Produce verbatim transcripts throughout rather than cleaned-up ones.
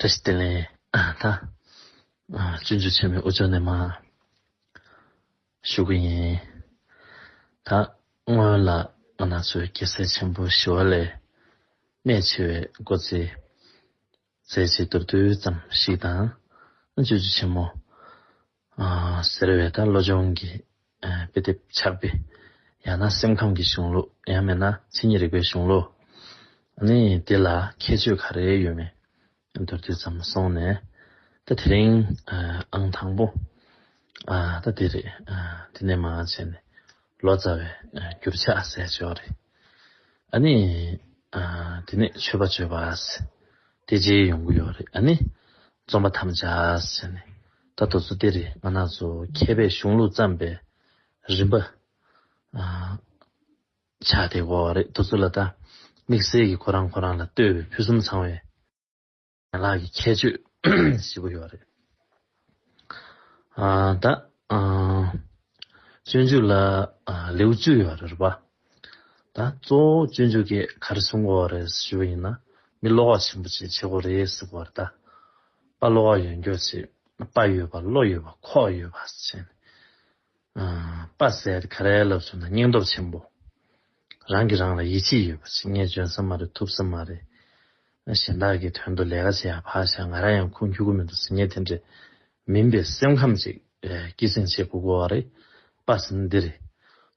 བཀྲ་ཤིས་བདེ་ལེགས། ད་སྤྱོད་འཇུག་ཆེན་མོའི་དབུ་ཕྱོགས་ནས་མར་ཞུ་གི་ཡིན། ད་སྔོན་ལ་ང་རང་ཚོའི་རྒྱལ་སྲས་ཆེན་པོ་ཞི་བ་ལྷའི་གནད་ཆེ་བའི་སྐོར་ཚིག་མཛད་རྗེས་མདོར་བསྡུས་ཙམ་ཞིག་དང་། སྤྱོད་འཇུག་ཆེན་མོ་ཟེར་བའི་ད་བློ་སྦྱོང་གི་དཔེ་དེབ་ཕྱག་དཔེ། ཡང་ན་སེམས་ཁམས་ཀྱི་གཞུང་ལུགས། ཡང་མིན་ན་མཚན་ཉིད་རིག་པའི་གཞུང་ལུགས། ཨ་ནི་དེ་ལ་ཁྱད་ཆོས་ག་རེ་ཡོད་མེད་མདོར་བསྡུས་ཙམ་སོང་ནས། ད་དེ་རིང་ཨང་དང་པོ། ད་དེ་རེད། དེ་ནས་མར་བྱས་ནས་ལོ་ཙཱ་བའི་འགྱུར་ཕྱག་ཟེར་ཅིག་ཡོད་རེད། ཨ་ནི་དེ་ནས་མཆོད་པ་བརྗོད་པ་ཟེར། དེ་རྗེས་ཡོང་གི་ཡོད་རེད། ཨ་ནི་རྩོམ་པ་ཐམས་ཅད་ཟེར་ནས། ད་དེ་ཚོ་དེ་རེད། ང་རང་ཚོ་མཁས་པའི་གཞུང་ལུགས་བརྩམས་པའི་རིམ་པ་ཆགས་བསྡད་ཡོད་རེད། དེ་ཚོ་ལ་ད་དམིགས་བསལ་གྱི་ཁོ་རང་ཁོ་རང་ལ་ལྟོས་པའི་ཕུན་སུམ་ཚང་བའི་ཡན་ལག་གི་ཁྱད་ཆོས་ཞེ་པོ་ཡོད་རེད། ཨ་ད་ཨ་སྤྱོད་འཇུག་ལ་ཨ་ལེའུ་བཅུ་ཡོད་རེད་པ། ད་གཙོ་བོ་སྤྱོད་འཇུག་གིས་ག་རེ་གསུང་གི་ཡོད་རེད་ཞུ་བ་ཡིན་ན། མི་བློ་ཁོག་ཆེན་པོ་ཅིག་བྱེད་དགོས་རེད་ཟེར་གི་ཡོད་རེད་ད། དཔའ་བློ་ཁོག་ཡོད་མཁན་ཅིག་དཔའ་ཡོད་པ། བློ་ཡོད་པ། ཁོག་ཡོད་པ་ཟེར་བྱས་ནས། ཨ་དཔའ་ཟེར་དེ་ག་རེ་ལབ་སོང་ན་སྙིང་སྟོབས་ཆེན་པོ། རང་གིས་རང་ལ་ཡིད་ཆེས་ཡོད་པ་ཅིག་ངས་འཇོན་ས་མ་རེད། ཐུབ་ས་མ་རེད། གཞན་དག་གི་དོན་དུ་ལས་ཀ་བྱེད་ཡག་ཕར་བཞག་ང་རང་ཡང་ཁུངས་འཁྱོལ་གི་མི་འདུག་ཟེར་མཁན་དེ་འདྲ་མིན་པའི་སེམས་ཁམས་ཅིག་ཨ་སྐྱེད་སྲིང་བྱེད་དགོས་ཀྱི་ཡོད་རེད། དཔའ་ཟེར་ན་འདི་རེད།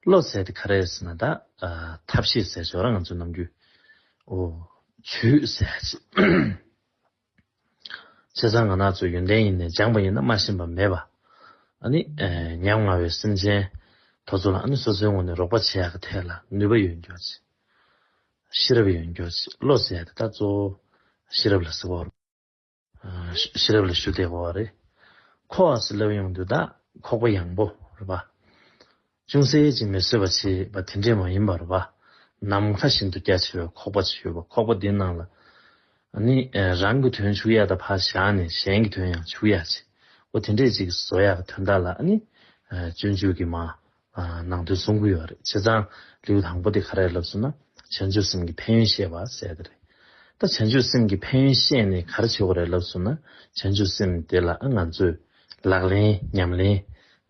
བློ་ཟེར་དེ་ག་རེ་ཟེར་ན་ད་ཨ་ཐབས་ཤེས་ཟེར་ཆོག་ར། ང་ཚོ་ནམ་རྒྱུན་ཨོ་ཇུས་ཟེར་ཅིག་བྱས་ཙང་ང་རང་ཚོ་ཡོན་ཏན་ཡིན་ནའི་སྦྱངས་པ་ཡིན་ན་མ་ཤེས་པ་མེད་པ། ཨ་ནི་ཨེ་ཉམ་ང་བའི་སེམས་ཅན་དེ་ཚོ་ལ་ཨ་ནི་སོ་སོའི་ངོས་ནས་རོགས་པ་བྱེད་ཡག་གི་ཐད་ལ་ནུས་པ་ཡོད་མཁན་ཅིག་ཤེས་རབ་ཡོད་མཁན་ཅིག་བློ་ཟེར་ཡག་དེ་ད་གཙོ་བོ་ཤེས་རབ་ལ་ཟེར་གི་ཡོད་རེད། ཤེས་རབ་ལ་ཞུ་བསྡད་ཡོད་རེད། ཁོག་ཟེར་ལབ་ཡོང་དུས་ད་ཁོག་པ་ཡངས་པོ་རེད་པ། ཅུང་ཟད་ཅིག་མི་བཟོད་པ་བྱེད་པ་དེ་འདྲས་མ་ཡིན་པ་རེད་པ། ནམ་མཁའ་བཞིན་དུ་རྒྱ་ཆེ་བའི་ཁོག་པ་ཅིག་ཡོད་པ། ཁོག་པ་འདིའི་ནང་ལ་ཨ་ནི་ཨེ་རང་གི་དོན་བྱུག་ཡག་དང་ཕར་བཞག་ནས་གཞན་གྱི་དོན་ཡང་བྱུག་ཡག་ཅིག་འོ་དེ་འདྲས་ཅིག་བཟོ་ཡག་གི་དོན་དག་ལ་ཨ་ནི་ཨེ་སྤྱོད་འཇུག་གི་མ་ཨ་ནང་དོན་གསུང་གི་ཡོད་རེད། བྱས་ཙང་ལེའུ་དང་པོ་དེ་ག་རེ་ལབ་སོང་ན་བྱང་ཆུབ་སེམས་ཀྱི་ཕན་ཡོན་བཤད་པ་ཟེར་དེ་རེད། ད་བྱང་ཆུབ་སེམས་ཀྱི་ཕན་ཡོན་བཤད་ནས་ག་རེ་བྱེད་དགོས་རེད་ལབ་སོང་ན། བྱང་ཆུབ་སེམས་དེ་ལ་ང་ཚོས་ལག་ལེན་ཉམས་ལེན།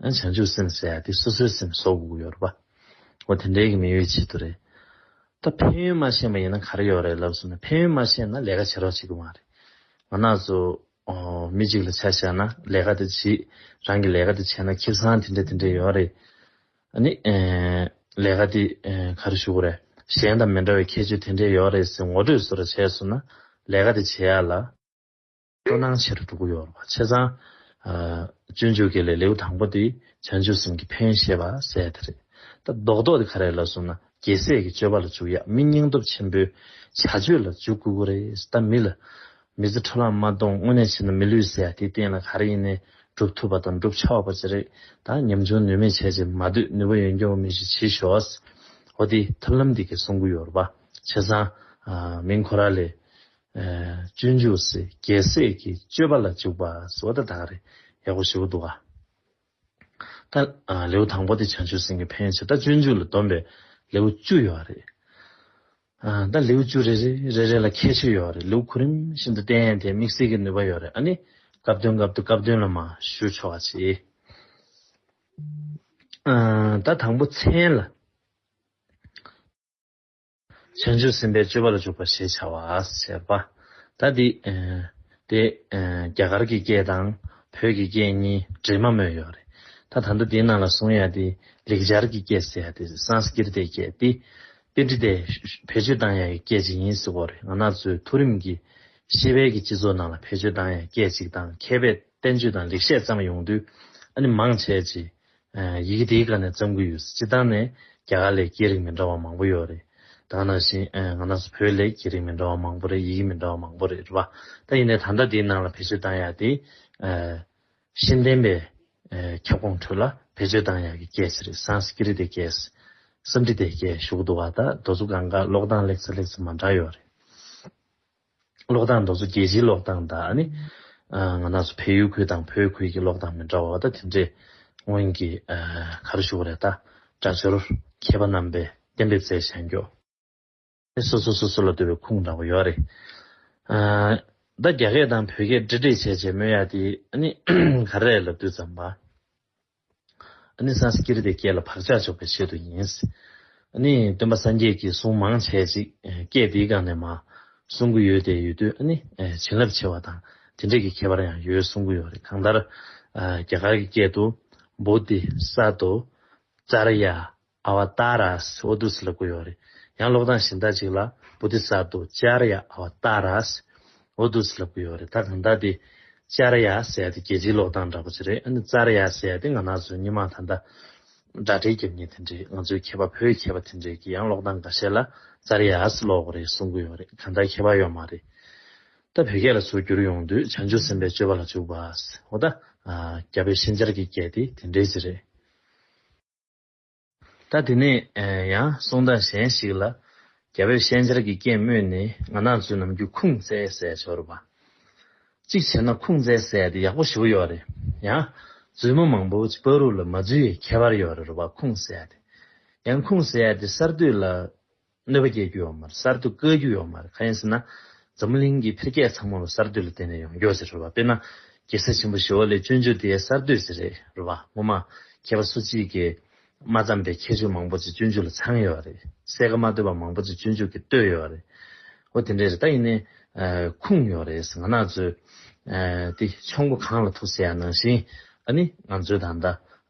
བྱང་ཆུབ་སེམས་ཟེར་ཡག་དེ་སོ་སོའི་སེམས་བཟོ་དགོས་ཀྱི་ཡོད་རེད་པ། འོ་དེ་འདྲའི་གི་མི་ཡོད་ཆེད་དུ་རེད། ད་ཕན་ཡོན་མ་ཤེས་པ་ཡིན་ན་ག་རེ་ཡོད་རེད་ལབ་སོང་ན། ཕན་ཡོན་མ་ཤེས་ན་ལས་ཀ་བྱེད་རོགས་བྱེད་ཀྱི་མ་རེད། ང་རང་ཚོ་ཨོ་མི་གཅིག་ལ་ཆ་བཞག་ན་ལས་ཀ་དེ་བྱེད། རང་གི་ལས་ཀ་དེ་བྱས་ན་ཁེ་བཟང་དེ་འདྲ་དེ་འདྲ་ཡོད་རེད། ཨ་ནི་ཨེ་ལས་ཀ་དེ་ཨེ་ག་རེ་ཞུ་དགོས་རེད། གཞན་དང་མི་འདྲ་བའི་ཁྱད་ཆོས་དེ་འདྲ་ཡོད་རེད་ཟེར་ངོ་སྤྲོད་བཟོ་འདྲ་བྱས་སོང་ན། ལས་ཀ་དེ་བྱེད་ཡག་ལ་སྤྲོ་སྣང་ཆེ་རུ་འགྲོ་གི་ཡོད་རེད་པ། བྱས་ཙང་ཨ་སྤྱོད་འཇུག་གི་ལས་ལེའུ་དང་པོ་དེ་བྱང་ཆུབ་སེམས་ཀྱི་ཕན་ཡོན་བཤད་པ་ཟེར་དེ་རེད། ད་རྡོག་རྡོག་དེ་ག་རེ་ལབ་སོང་ན་རྒྱལ་སྲས་ཀྱི་སྤྱོད་པ་ལ་འཇུག་ཡག་མི་སྙིང་སྟོབས་ཆེན་པོའི་བྱ་སྤྱོད་ལ་འཇུག་དགོས་ཀྱི་རེད། ད་མི་ལ་མི་ཚེ་འཕྲོ་བརླག་མ་གཏོང་། དངོས་གནས་བྱས་ན་མི་ལུས་ཟེར་ཡག་དེའི་སྟེང་ལ་ག་རེ་ཡིན་ནའི་སྒྲུབ་ཐུབ་པ་དང་སྒྲུབ་ཆོག་པ་ཅིག་རེད། ད་ཉམ་ཆུང་ནུས་མེད་བྱས་བྱས་མ་སྡོད། ནུས་པ་ཡོད་མཁན་པོ་མི་ཞིག་བྱེད་ཤོག་འོ་དེ་ཐབས་ལམ་འདི་གས་གསུང་གི་ཡོད་རེད་པ། བྱས་ཙང་ཨ་མིང་ཁོ་རང་ལས་ཨ་སྤྱོད་འཇུག་ཟེར་རྒྱལ་སྲས་ཀྱི་སྤྱོད་པ་ལ་འཇུག་པ་ཟེར་བ་ད་ད་ག་རེད། ཡག་པོ་ཞེ་པོ་འདུག་ག་ད་ཨ་ལེའུ་དང་པོ་དེ་བྱང་ཆུབ་སེམས་ཀྱི་ཕན་ཡོན་བྱས། ད་སྤྱོད་འཇུག་ལ་བསྡོམས་པའི་ལེའུ་བཅུ་ཡོད་རེད། ཨ་ད་ལེའུ་བཅུ་རེ་རེ་རེ་རེ་ལ་ཁྱད་ཆོས་ཡོད་རེད། ལེའུ་གོ་རིམ་བཞིན་དུ་བསྟན་ཡག་དེ་དམིགས་བསལ་གྱི་ནུས་པ་ཡོད་རེད། ཨ་ནི་སྐབས་དོན་སྐབས་དོན་སྐབས་དོན་ལ་མར་ཞུ་ཆོག་ག་བྱེད། ཨ་ད་དང་པོ་མཚན་ལ། བྱང་ཆུབ་སེམས་དཔའི་སྤྱོད་པ་ལ་འཇུག་པ་ཞེས་བྱ་བ་ཟེར་བ། ད་འདི་ཨ་དེ་ཨ་རྒྱ་གར་གྱི་སྐད་དང་བོད་ཀྱི་སྐད་གཉིས་འདྲེས་མ་སྨོས་ཡོད་རེད། ད་ད་ལྟ་འདིའི་ནང་ལ་གསུང་ཡག་དེ་ལེགས་སྦྱར་གྱི་སྐད་ཟེར་ཡག་དེ་སཾ་སྐྲྀ་ཏའི་སྐད་དེ། པཎྜི་ཏས་བེད་སྤྱོད་བཏང་ཡག་གི་སྐད་ཅིག་ཡིན་ཟེར་གྱི་ཡོད་རེད། ང་རང་ཚོའི་མཐོ་རིམ་གྱི་ཤེས་དཔལ་གྱི་སྤྱི་ཚོགས་ནང་ལ་བེད་སྤྱོད་བཏང་ཡག་སྐད་ཅིག་དང་། མཁས་པས་བསྟན་བཅོས་དང་ལེགས་བཤད་བརྩམས་ཡོང་དུས་ཨ་ནི་མང་ཆེ་ཅིག་ཡི་གེ་དེའི་སྒང་ནས་བརྩམས་ཀྱི་ཡོད། སྤྱིར་བཏང་ནས་རྒྱ་གར་ལ་སྐད་རིགས་མི་འདྲ་བ་མང་པོ་ཡོད་རེད། ད་ག་ནང་བཞིན་ང་རང་ཚོ་བོད་ལ་སྐད་རིགས་མི་འདྲ་བ་མང་པོ་རེད། ཡི་གེ་མི་འདྲ་བ་མང་པོ་རེད། རེད་པ། ད་ཡིན་ནའི་ད་ལྟ་དེའི་ནང་ལ་བེད་སྤྱོད་བཏང་ཡག་དེ་ཤེས་ལྡན་པའི་ཨེ་ཁྱབ་ཁོངས་ཁྲོད་ལ་བེད་སྤྱོད་བཏང་ཡག་གི་སྐད་ཆ་རེད། སཾ་སྐྲྀ་ཏའི་སྐད། སཾ་སྐྲྀ་ཏའི་སྐད་ཞུ་གི་འདུག་བ། ད་མདོ་ཚོ་གང་ག་ཀློག་སྟངས་ལེགས་ཚ་ལེགས་ཚ་མ་འདྲ་ཡོད་རེད། ཀློག་སྟངས་མདོ་ཚོ་རྒྱལ་སྤྱིའི་ཀློག་སྟངས་དང་ཨ་ནི་ཨ་ང་རང་ཚོ་བལ་ཡུལ་ཁུལ་དང་བོད་ཁུལ་གྱི་ཀློག་སྟངས་མི་འདྲ་བ། ད་དེ་འདྲས་སྔོན་གྱི་ཨ་ག་རེ་ཞུ་དགོས་རེད། ད་སྒྲ་སྦྱོར་མཁས་པ་རྣམ་པས་གཏན་འབེབས་མཛད་བཞག་རྒྱུ། སོ་སོ་སོ་སོ་ལ་ལྟོས་པའི་ཁུངས་འདྲ་པོ་ཡོད་རེད། ཨ་ ད་རྒྱ་སྐད་དང་བོད་སྐད་འདྲེས་འདྲེས་བྱས་བྱས་སྨོས་ཡ་དེ་ཨ་ནི་ག་རེ་ལབ་དུས་ཙམ་པ། ཨ་ནི་སཾ་སྐྲྀ་ཏའི་སྐད་ལ་བག་ཆགས་འཇོག་པའི་ཆེད་དུ་ཡིན། ཨ་ནི་སྟོན་པ་སངས་རྒྱས་ཀྱིས་གསུང་མང་བྱས་ཅིག་སྐད་དེའི་སྒང་ནས་མར་གསུང་གི་ཡོད་དེ་ཡོད་དུས། ཨ་ནི་བྱིན་རླབས་ཆེ་བ་དང་དེ་འདྲས་ཀྱི་ཁྱད་པར་ཡང་ཡོད་གསུང་གི་ཡོད་རེད། གང་ལྟར་རྒྱ་གར་གྱི་སྐད་དུ་བོ་དྷི་ས་ཏྭ་ཙརྱ་ཨ་བ་ཏཱ་ར་ཟེར་འོ་འདུག་སེ་ལབ་ཀྱི་ཡོད་རེད། ཡང་ཀློག་སྟངས་གཞན་དག་ཅིག་ལ་བོ་དྷི་ས་ཏྭ་ཙརྱ་ཨ་བ་ཏཱ་ར་ཟེར་འོ་འདུག་སེ་ལབ་ཀྱི་ཡོད་རེད། ད་གང་ལྟར་དེ་ཙརྱ་ཟེར་ཡ་དེ་རྒྱལ་སྤྱིའི་ཀློག་སྟངས་འདྲ་པོ་ཅིག་རེད། ཨ་ནི་ཙརྱ་ཟེར་ཡ་དེ་ང་རང་ཚོའི་སྔོན་མ་ད་ལྟ་སྒྲ་སྒྲིག་རྒྱབ་མཁན་དེ་འདྲས། ང་ཚོའི་མཁས་པ་བོད་མཁས་པ་དེ་འདྲས་ཀྱིས་ཡང་ཀློག་སྟངས་འགའ་ཤས་ལ་ཙརྱ་ཟེར་ཀློག་གི་རེད་གསུང་གི་ཡོད་རེད། གང་ལྟར་ཁྱད་པར་ཡོད་མ་རེད། ད་བོད་སྐད་ལ་ཚུར་བསྒྱུར་ཡོང་དུས་བྱང་ཆུབ་སེམས་དཔའི་སྤྱོད་པ་ལ་འཇུག་པ་ཟེར། འོ་ད་རྒྱ་བོད་ཤན་སྦྱར་གྱི་སྐད་དེ་དེ་འདྲས་ཅིག་རེད། ད་དེ་ནས་ཡང་གསུང་སྟངས་གཞན་ཞིག་ལ། རྒྱ་བོད་ཤན་སྦྱར་གྱི་སྐད་སྨོས་ནས་ང་རང་ཚོའི་ནམ་རྒྱུན་ཁུངས་བཙལ་ཟེར་ཆོག་རེད་པ། གཅིག་བྱས་ན་ཁུངས་བཙལ་ཟེར་ཡ་དེ་ཡག་པོ་ཞེ་པོ་ཡོད་རེད། ཡང་རྫུན་མ་མང་པོ་བར་དུ་ལ་མ་འཛུལ་བའི་ཁྱད་པར་ཡོད་རེད་པ། ཁུངས་ཟེར་ཡ་དེ། ཡང་ཁུངས་ཟེར་ཡ་དེ་གསར་གཏོད་ལ་གནོད་པ་སྐྱེལ་རྒྱུ་ཡོད་མ་རེད། གསར་དུ་བཀོལ་རྒྱུ་ཡོད་མ་རེད། གང་ཡིན་ཟེར་ན། འཛམ་བུ་གླིང་གི་འཕེལ་རྒྱས་ཚང་མ་ལ་གསར་གཏོད་ལ་བརྟེན་ནས་ཡོང་རྒྱུ་ཟེར་རེད་པ། དཔེར་ན། རྒྱལ་སྲས་ཆེན་པོ་ཞི་བ་ལྷའི་སྤྱོད་འཇུག་དེ་གསར་གཏོད་ཟེར་རེད་རེད་པ། སྔོན་མ་མཁས་པ་སུ་གཅིག་གིས་མ་བརྩམས་པའི་ཁྱད་ཆོས་མང་པོ་ཅིག་སྤྱོད་འཇུག་ལ་ཚང་ཡོད་རེད། གསལ་ཁ་མ་བཏོད་པ་མང་པོ་ཅིག་སྤྱོད་འཇུག་གིས་བཏོད་ཡོད་རེད། འོ་དེ་འདྲས་རེད། ད་ཡིན་ནའི་ཁུངས་ཡོད་རེད། ང་རང་ཚོས་དེ་ཆོམ་པོ་གངས་ལ་ཐུག་ཟེར་ཡ་ནང་བཞིན། ཨ་ནི་ང་ཚོའི་ད་ལྟ་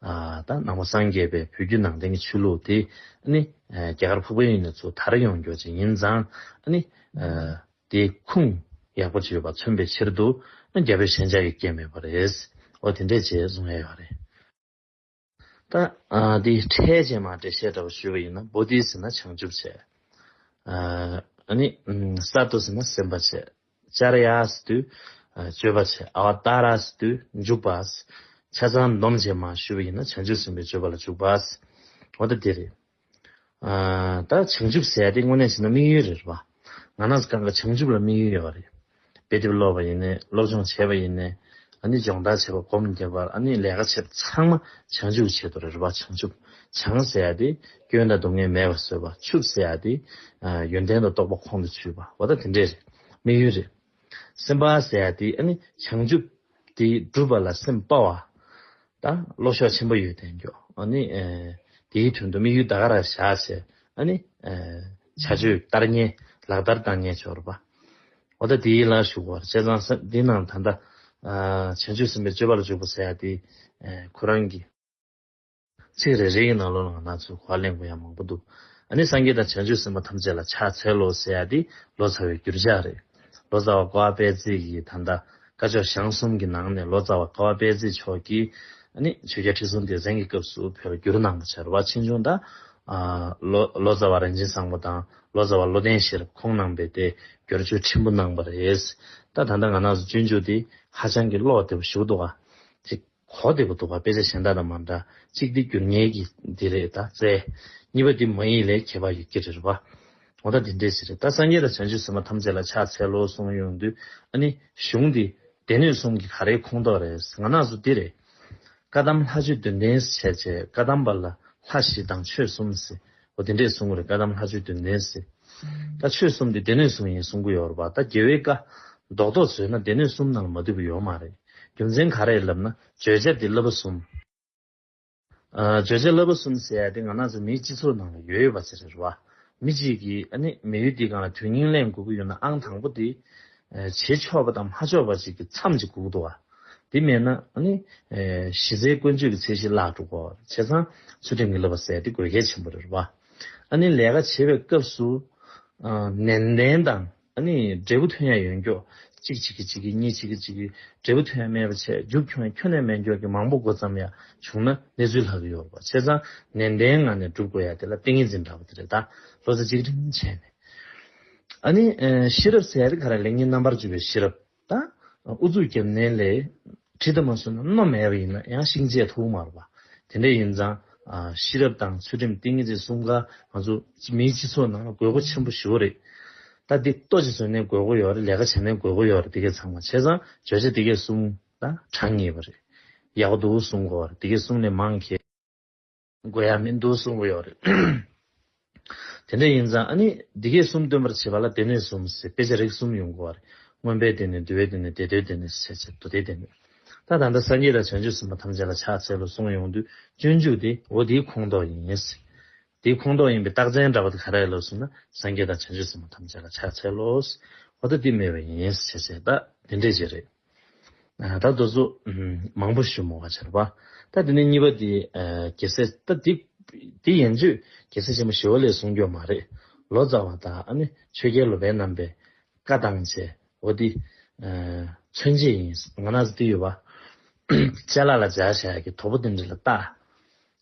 ད་ནང་པ་སངས་རྒྱས་པའི་བོད་བརྒྱུད་ནང་བསྟན་གྱི་ཆོས་ལུགས་དེ། ཨ་ནི་རྒྱ་གར་ཕུག་པའི་ཡུལ་ནས་ཚུར་དར་ཡོང་རྒྱུ་ཅིག་ཡིན་ཙང་། ཨ་ནི་དེའི་ཁུངས་ཡག་པོ་ཅིག་ཡོད་པ་མཚོན་པའི་ཕྱིར་དུ་རྒྱ་བོད་ཤན་སྦྱར་གྱི་སྐད་སྨོས་པ་རེད། འོ་དེ་འདྲས་བྱས་གསུང་ཡ་ཡོད་རེད། ད་ཨ་དེ་ཕྲད་ཅན་མ་འགྲེལ་བཤད་འདྲ་པོ་ཞུས་པ་ཡིན་ན། བོ་དྷི་ཟེར་ན་བྱང་ཆུབ་བྱས། ཨ་ནི་ས་ཏྭ་ཟེར་ན་སེམས་དཔའ་བྱས། ཙརྱ་ཟེར་དུས་སྤྱོད་པ་བྱས། ཨ་བ་ཏཱ་ར་ཟེར་དུས་འཇུག་པ། ཆ་ཚང་བསྡོམས་བྱས་མར་ཞུས་པ་ཡིན་ན་བྱང་ཆུབ་སེམས་དཔའི་སྤྱོད་པ་ལ་འཇུག་པ། འོ་ད་དེ་རེད། ད་བྱང་ཆུབ་ཟེར་ཡ་དེ་དངོས་གནས་བྱས་ན་དམིགས་ཡུལ་རེད་པ། ང་རང་ཚོ་གང་ག་བྱང་ཆུབ་ལ་དམིགས་ཡུལ་ཡོད་རེད། དཔེ་དེབ་ཀློག་པ་ཡིན་ནའི། སློབ་སྦྱོང་བྱས་པ་ཡིན་ནའི། ཨ་ནི་སྦྱོང་བརྡར་བྱས་པ། སྒོམ་བརྒྱབ་པ། ཨ་ནི་ལས་ཀ་བྱས་པ་ཚང་མ་བྱང་ཆུབ་ཆེད་དུ་རེད་པ། བྱང་ཆུབ། བྱང་ཟེར་ཡ་དེ་སྐྱོན་དང་སྡུག་བསྔལ་མེད་པ་བཟོས་པ། ཆུབ་ཟེར་ཡ་དེ་ཡོན་ཏན་དང་རྟོགས་པ་ཁོང་དུ་ཆུད་པ། འོ་ད་དེ་འདྲས་རེད། དམིགས་ཡུལ་རེད། སེམས་དཔའ་ཟེར་ཡ་དེ་ཨ་ནི་བྱང་ཆུབ་དེ་སྒྲུབ་པ་ལ་སེམས་དཔའ་བ། ད་བློ་གཤོགས་ཆེན་པོ་ཡོད་དེ་འགྱོ། ཨ་ནི་དེའི་དོན་དུ་དམིགས་ཡུལ་ད་ག་རང་བཞག་བྱས། ཨ་ནི་བྱ་སྤྱོད་བསྟར་མཁན། ལག་བསྟར་བཏང་མཁན་ཆོག་རེད་པ། འོ་ད་དེའི་ལ་ཞུ་དགོས་རེད། བྱས་ཙང་འདི་ནང་ད་ལྟ་བྱང་ཆུབ་སེམས་དཔའི་སྤྱོད་པ་ལ་འཇུག་པ་ཟེར་ཡ་དེ་ཁོ་རང་གི་ཚིག་རེ་རེ་ཡི་ནང་ལོགས་ལ་ང་རང་ཚོས་གོ་བ་ལེན་དགོས་ཡ་མང་པོ་འདུག། ཨ་ནི་སངས་རྒྱས་དང་བྱང་ཆུབ་སེམས་དཔའ་ཐམས་ཅད་ལ་ཕྱག་འཚལ་ལོ་ཟེར་ཡ་དེ་ལོ་ཙཱ་བའི་འགྱུར་ཕྱག་རེད། ལོ་ཙཱ་བ་ཀ་བ་པད་ཚལ་གྱིས། ད་ལྟ་སྐ་ཅོག་ཞང་གསུམ་གྱི་ནང་ནས་ལོ་ཙཱ་བ་ཀ་བ་པད་ཚལ་མཆོག་གིས་ཨ་ནི་ཆོས་རྒྱལ་ཁྲི་སྲོང་ལྡེ་བཙན་གྱི་སྐབས་སུ་བོད་ལ་བསྒྱུར་གནང་བ་བྱས་རེད་པ། ཕྱིས་འབྱུང་ད་ལོ་ལོ་ཙཱ་བ་རིན་ཆེན་བཟང་པོ་དང་ལོ་ཙཱ་བ་བློ་ལྡན་ཤེས་རབ་ཁོང་རྣམ་པས་དེ་བསྒྱུར་བཅོས་ཕྲན་བུ་གནང་བ་རེད། ད་ད་ལྟ་ང་རང་ཚོ་སྤྱོད་འཇུག་དེ་ཧ་ཅང་གི་ཀློག་བདེ་པོ་ཞེ་པོ་འདུག་ག། དེ་གོ་བདེ་པོ་འདུག་ག། དཔེ་ཆ་གཞན་དག་དང་མ་འདྲ། གཅིག་འདི་བསྒྱུར་མཁན་གྱི་འདི་རེད། ད་རྩལ། གཉིས་པ་འདི་མ་ཡིག་ལས་ཁྱད་པར་ཡོད་ཀྱི་རེད་པ། འོ་ད་འདི་འདྲས་ཞིག་རེད། ད་སངས་རྒྱས་དང་བྱང་ཆུབ་སེམས་དཔའ་ཐམས་ཅད་ལ་ཕྱག་འཚལ་ལོ་གསུངས་ཡོང་དུས། ཨ་ནི་གཞུང་འདི་སྡེ་སྣོད་གསུམ་གྱི་ག་རེའི་ཁོངས་གཏོགས་རེད། ང་རང་ཚོ་འདི་རེད། བཀའ་གདམས་ལྷ་ཆོས་བདུན་ལྡན་ཟེར་བྱས། བཀའ་གདམས་པ་ལ་ལྷ་བཞི་དང་ཆོས་གསུམ་ཟེར། འོ་དེ་འདྲས་གསུང་གི་རེད། བཀའ་གདམས་ལྷ་ཆོས་བདུན་ལྡན་ཟེར། ད་ཆོས་གསུམ་དེ་སྡེ་སྣོད་གསུམ་ཡིན་གསུང་གི་ཡོད་རེད་པ། ད་རྒྱལ་བའི་བཀའ་རྡོག་རྡོག་བཟོས་ན་སྡེ་སྣོད་གསུམ་ནང་ལ་མ་འདུས་པ་ཡོད་མ་རེད། རྒྱུ་མཚན་ག་རེ་ལབ་ན། བརྗོད་བྱ་དེ་བསླབ་པ་གསུམ། ཨ་བརྗོད་བྱ་བསླབ་པ་གསུམ་ཟེར་ཡ་དེ་ང་རང་ཚོ་མིའི་སྤྱི་ཚོགས་ནང་ལ་ཡོད་ཡོད་པ་ཟེར་རེད་པ། མི་གཅིག་གིས་ཨ་ནི་མི་ཡུལ་འདིའི་སྒང་ལ་དོན་སྙིང་ལེན་དགོས་ཀྱི་ཡོད་ན། ཨང་དང་པོ་དེ་བྱེད་ཆོག་པ་དང་མ་ཆོག་པ་ཅིག་གི་མཚམས་ཅིག་དགོས་ཀྱི་འདུག་ག། དེ་མེད་ན་ཨ་ནི་གཞི་རྩའི་ཀུན་སྤྱོད་ཀྱི་ཚད་གཞི་བརླག་འགྲོ་གི་རེད། བྱས་ཙང་ཚུལ་ཁྲིམས་ཀྱི་བསླབ་པ་ཟེར་དེ་དགོས་གལ་ཆེན་པོ་རེད་པ། ཨ་ནི་ལས་ཀ་བྱེད་པའི་སྐབས་སུ་ཨ་ནན་ཏན་དང་ཨ་ནི་འབྲས་བུ་ཐོན་ཡ་ཡོད་མཁན། གཅིག་བྱེད་ཀྱི་གཅིག་གི། གཉིས་བྱེད་ཀྱི་གཅིག་གི། འབྲས་བུ་ཐོན་ཡ་མེད་པ་བྱས། རྒྱུ་ཁྱོན་ཁྱོན་ནས་མེད་མཁན་གྱི་མང་པོ་འགོ་བརྩམས་ཡ་བྱུང་ན་གནས་ཚུལ་ལྷག་གི་ཡོད་རེད་པ། བྱས་ཙང་ནན་ཏན་ངང་ནས་སྒྲུབ་དགོས་ཡ་དེ་ལ་ཏིང་ངེ་འཛིན་འདྲ་པོ་དེ་རེད། ད་བློ་རྩེ་གཅིག་སྒྲིམ་བྱས་ནས། ཨ་ནི་ཨ་ཤེས་རབ་ཟེར་ཡ་དེ་ག་རེ། ལེགས་ཉེས་རྣམ་པར་འབྱེད་པའི་ཤེས་རབ། ད་ཨུ་ཚུགས་རྒྱབ་ནས་ལས་གྲི་དང་མ་བཟུང་ན། རྣོ་མེད་པ་ཡིན་ན་ཡང་ཤིང་བཅད་ཐུག་མ་རེད་པ། དེ་འདྲ་ཡིན་ཙང་ཨ་ཤེས་རབ་དང་ཚུལ་ཁྲིམས་ཏིང་ངེ་འཛིན་གསུམ་ཀ་ང་ཚོ་མིའི་སྤྱི་ཚོགས་ནང་ལ་དགོས་མཁོ་ཆེན་པོ་ཞེ་པོ་རེད། ད་འདི་ལྟོ་ཅིག་བཟོས་ནས་དགོས་མཁོ་ཡོད་རེད། ལས་ཀ་བྱས་ནས་དགོས་མཁོ་ཡོད་རེད། དེ་གས་ཚང་མ། བྱས་ཙང་བརྗོད་བྱ་དེ་གས་གསུམ་ད་དྲང་ངེས་པ་རེད། ཡག་པོ་འདུག་གསུང་དགོས་རེད། དེ་གས་གསུམ་ལས་མང་གས་དགོས་ཡ་མི་འདུག་གསུང་གི་ཡོད་རེད། དེ་འདྲ་ཡིན་ཙང་ཨ་ནི་འདི་གས་གསུམ་སྟོན་པར་བྱེད་པ་ལ་སྡེ་སྣོད་གསུམ་ཟེར་དཔེ་ཆ་རིགས་གསུམ་ཡོང་གི་ཡོད་རེད། མངོན་པའི་སྟེང་ནས། འདུལ་བའི་སྟེང་ནས། བདེ་སྡོད་སྟེང་ནས་ཟེར་བྱས་མདོ་སྡེའི་སྟེང་ནས། ད་ད་ལྟ་སངས་རྒྱས་དང་བྱང་ཆུབ་སེམས་དཔའ་ཐམས་ཅད་ལ་ཕྱག་འཚལ་ལོ་གསུངས་ཡོང་དུས། སྤྱོད་འཇུག་དེ་འོ་དེའི་ཁོངས་གཏོགས་ཡིན། དེའི་ཁོངས་གཏོགས་ཡིན་པའི་རྟགས་མཚན་འདྲ་བ་དེ་ག་རེ་ལབ་སོང་ན། སངས་རྒྱས་དང་བྱང་ཆུབ་སེམས་དཔའ་ཐམས་ཅད་ལ་ཕྱག་འཚལ་ལོ། འོ་ད་དེ་སྨོས་པ་ཡིན་ཟེར་བྱས་ད་དེ་འདྲས་ཅིག་རེད། ད་དེ་ཚོ་མང་པོ་ཞུ་མོ་བ་བྱར་བ། ད་དེ་ནས་གཉིས་པ་དེ། རྒྱལ་སྲས་ད་དེ་དེ་ཡན་ཆོད་རྒྱལ་སྲས་ཆེན་པོ་ཞི་བ་ལྷས་གསུངས་རྒྱུ་མ་རེད། ལོ་ཙཱ་བ་དང་ཨ་ནི་ཆོས་རྒྱལ་སློབ་དཔོན་རྣམ་པས་བཀའ་བཏང་བྱས་འོ་དེ་མཚོན་བྱེད་ཡིན། ང་རང་ཚོ་དེ་ཡོད་པ། ཅ་ལག་ལ་སྦྱར་བྱ་ཡག་གི་དོ་པོ་དེ་འདྲ་ལ་བཏགས།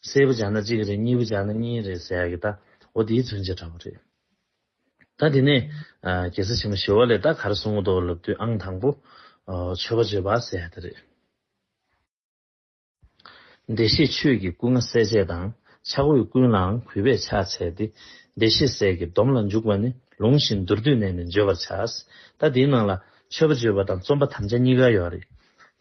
གསལ་པོ་སྦྱར་ན་གཅིག་རེད། གཉིས་པོ་སྦྱར་ན་གཉིས་རེད་ཟེར་ཡག་གི་ད་འོ་དེའི་མཚོན་བྱེད་འདྲ་པོ་རེད། ད་དེ་ནས་རྒྱལ་སྲས་ཆེན་པོ་ཞི་བ་ལྷས་ད་ག་རེ་གསུང་གི་འདུག་ལབ་དུས། ཨང་དང་པོ་མཆོད་པ་བརྗོད་པ་ཟེར་ཡ་དེ་རེད། བདེ་གཤེགས་ཆོས་ཀྱི་སྐུ་ལྔ་གསལ་བྱེད་དང་། ཕྱག་འོས་ཀུན་ལའང་གུས་པས་ཕྱག་འཚལ་ཏེ། བདེ་གཤེགས་སྲས་ཀྱི་སྡོམ་ལ་འཇུག་པ་ནི། ལུང་བཞིན་མདོར་བསྡུས་ནས་ནི་བརྗོད་པར་བྱ། ད་དེའི་ནང་ལ་མཆོད་པ་བརྗོད་པ་དང་རྩོམ་པ་དམ་བཅའ་གཉིས་ཀ་ཡོད་རེད།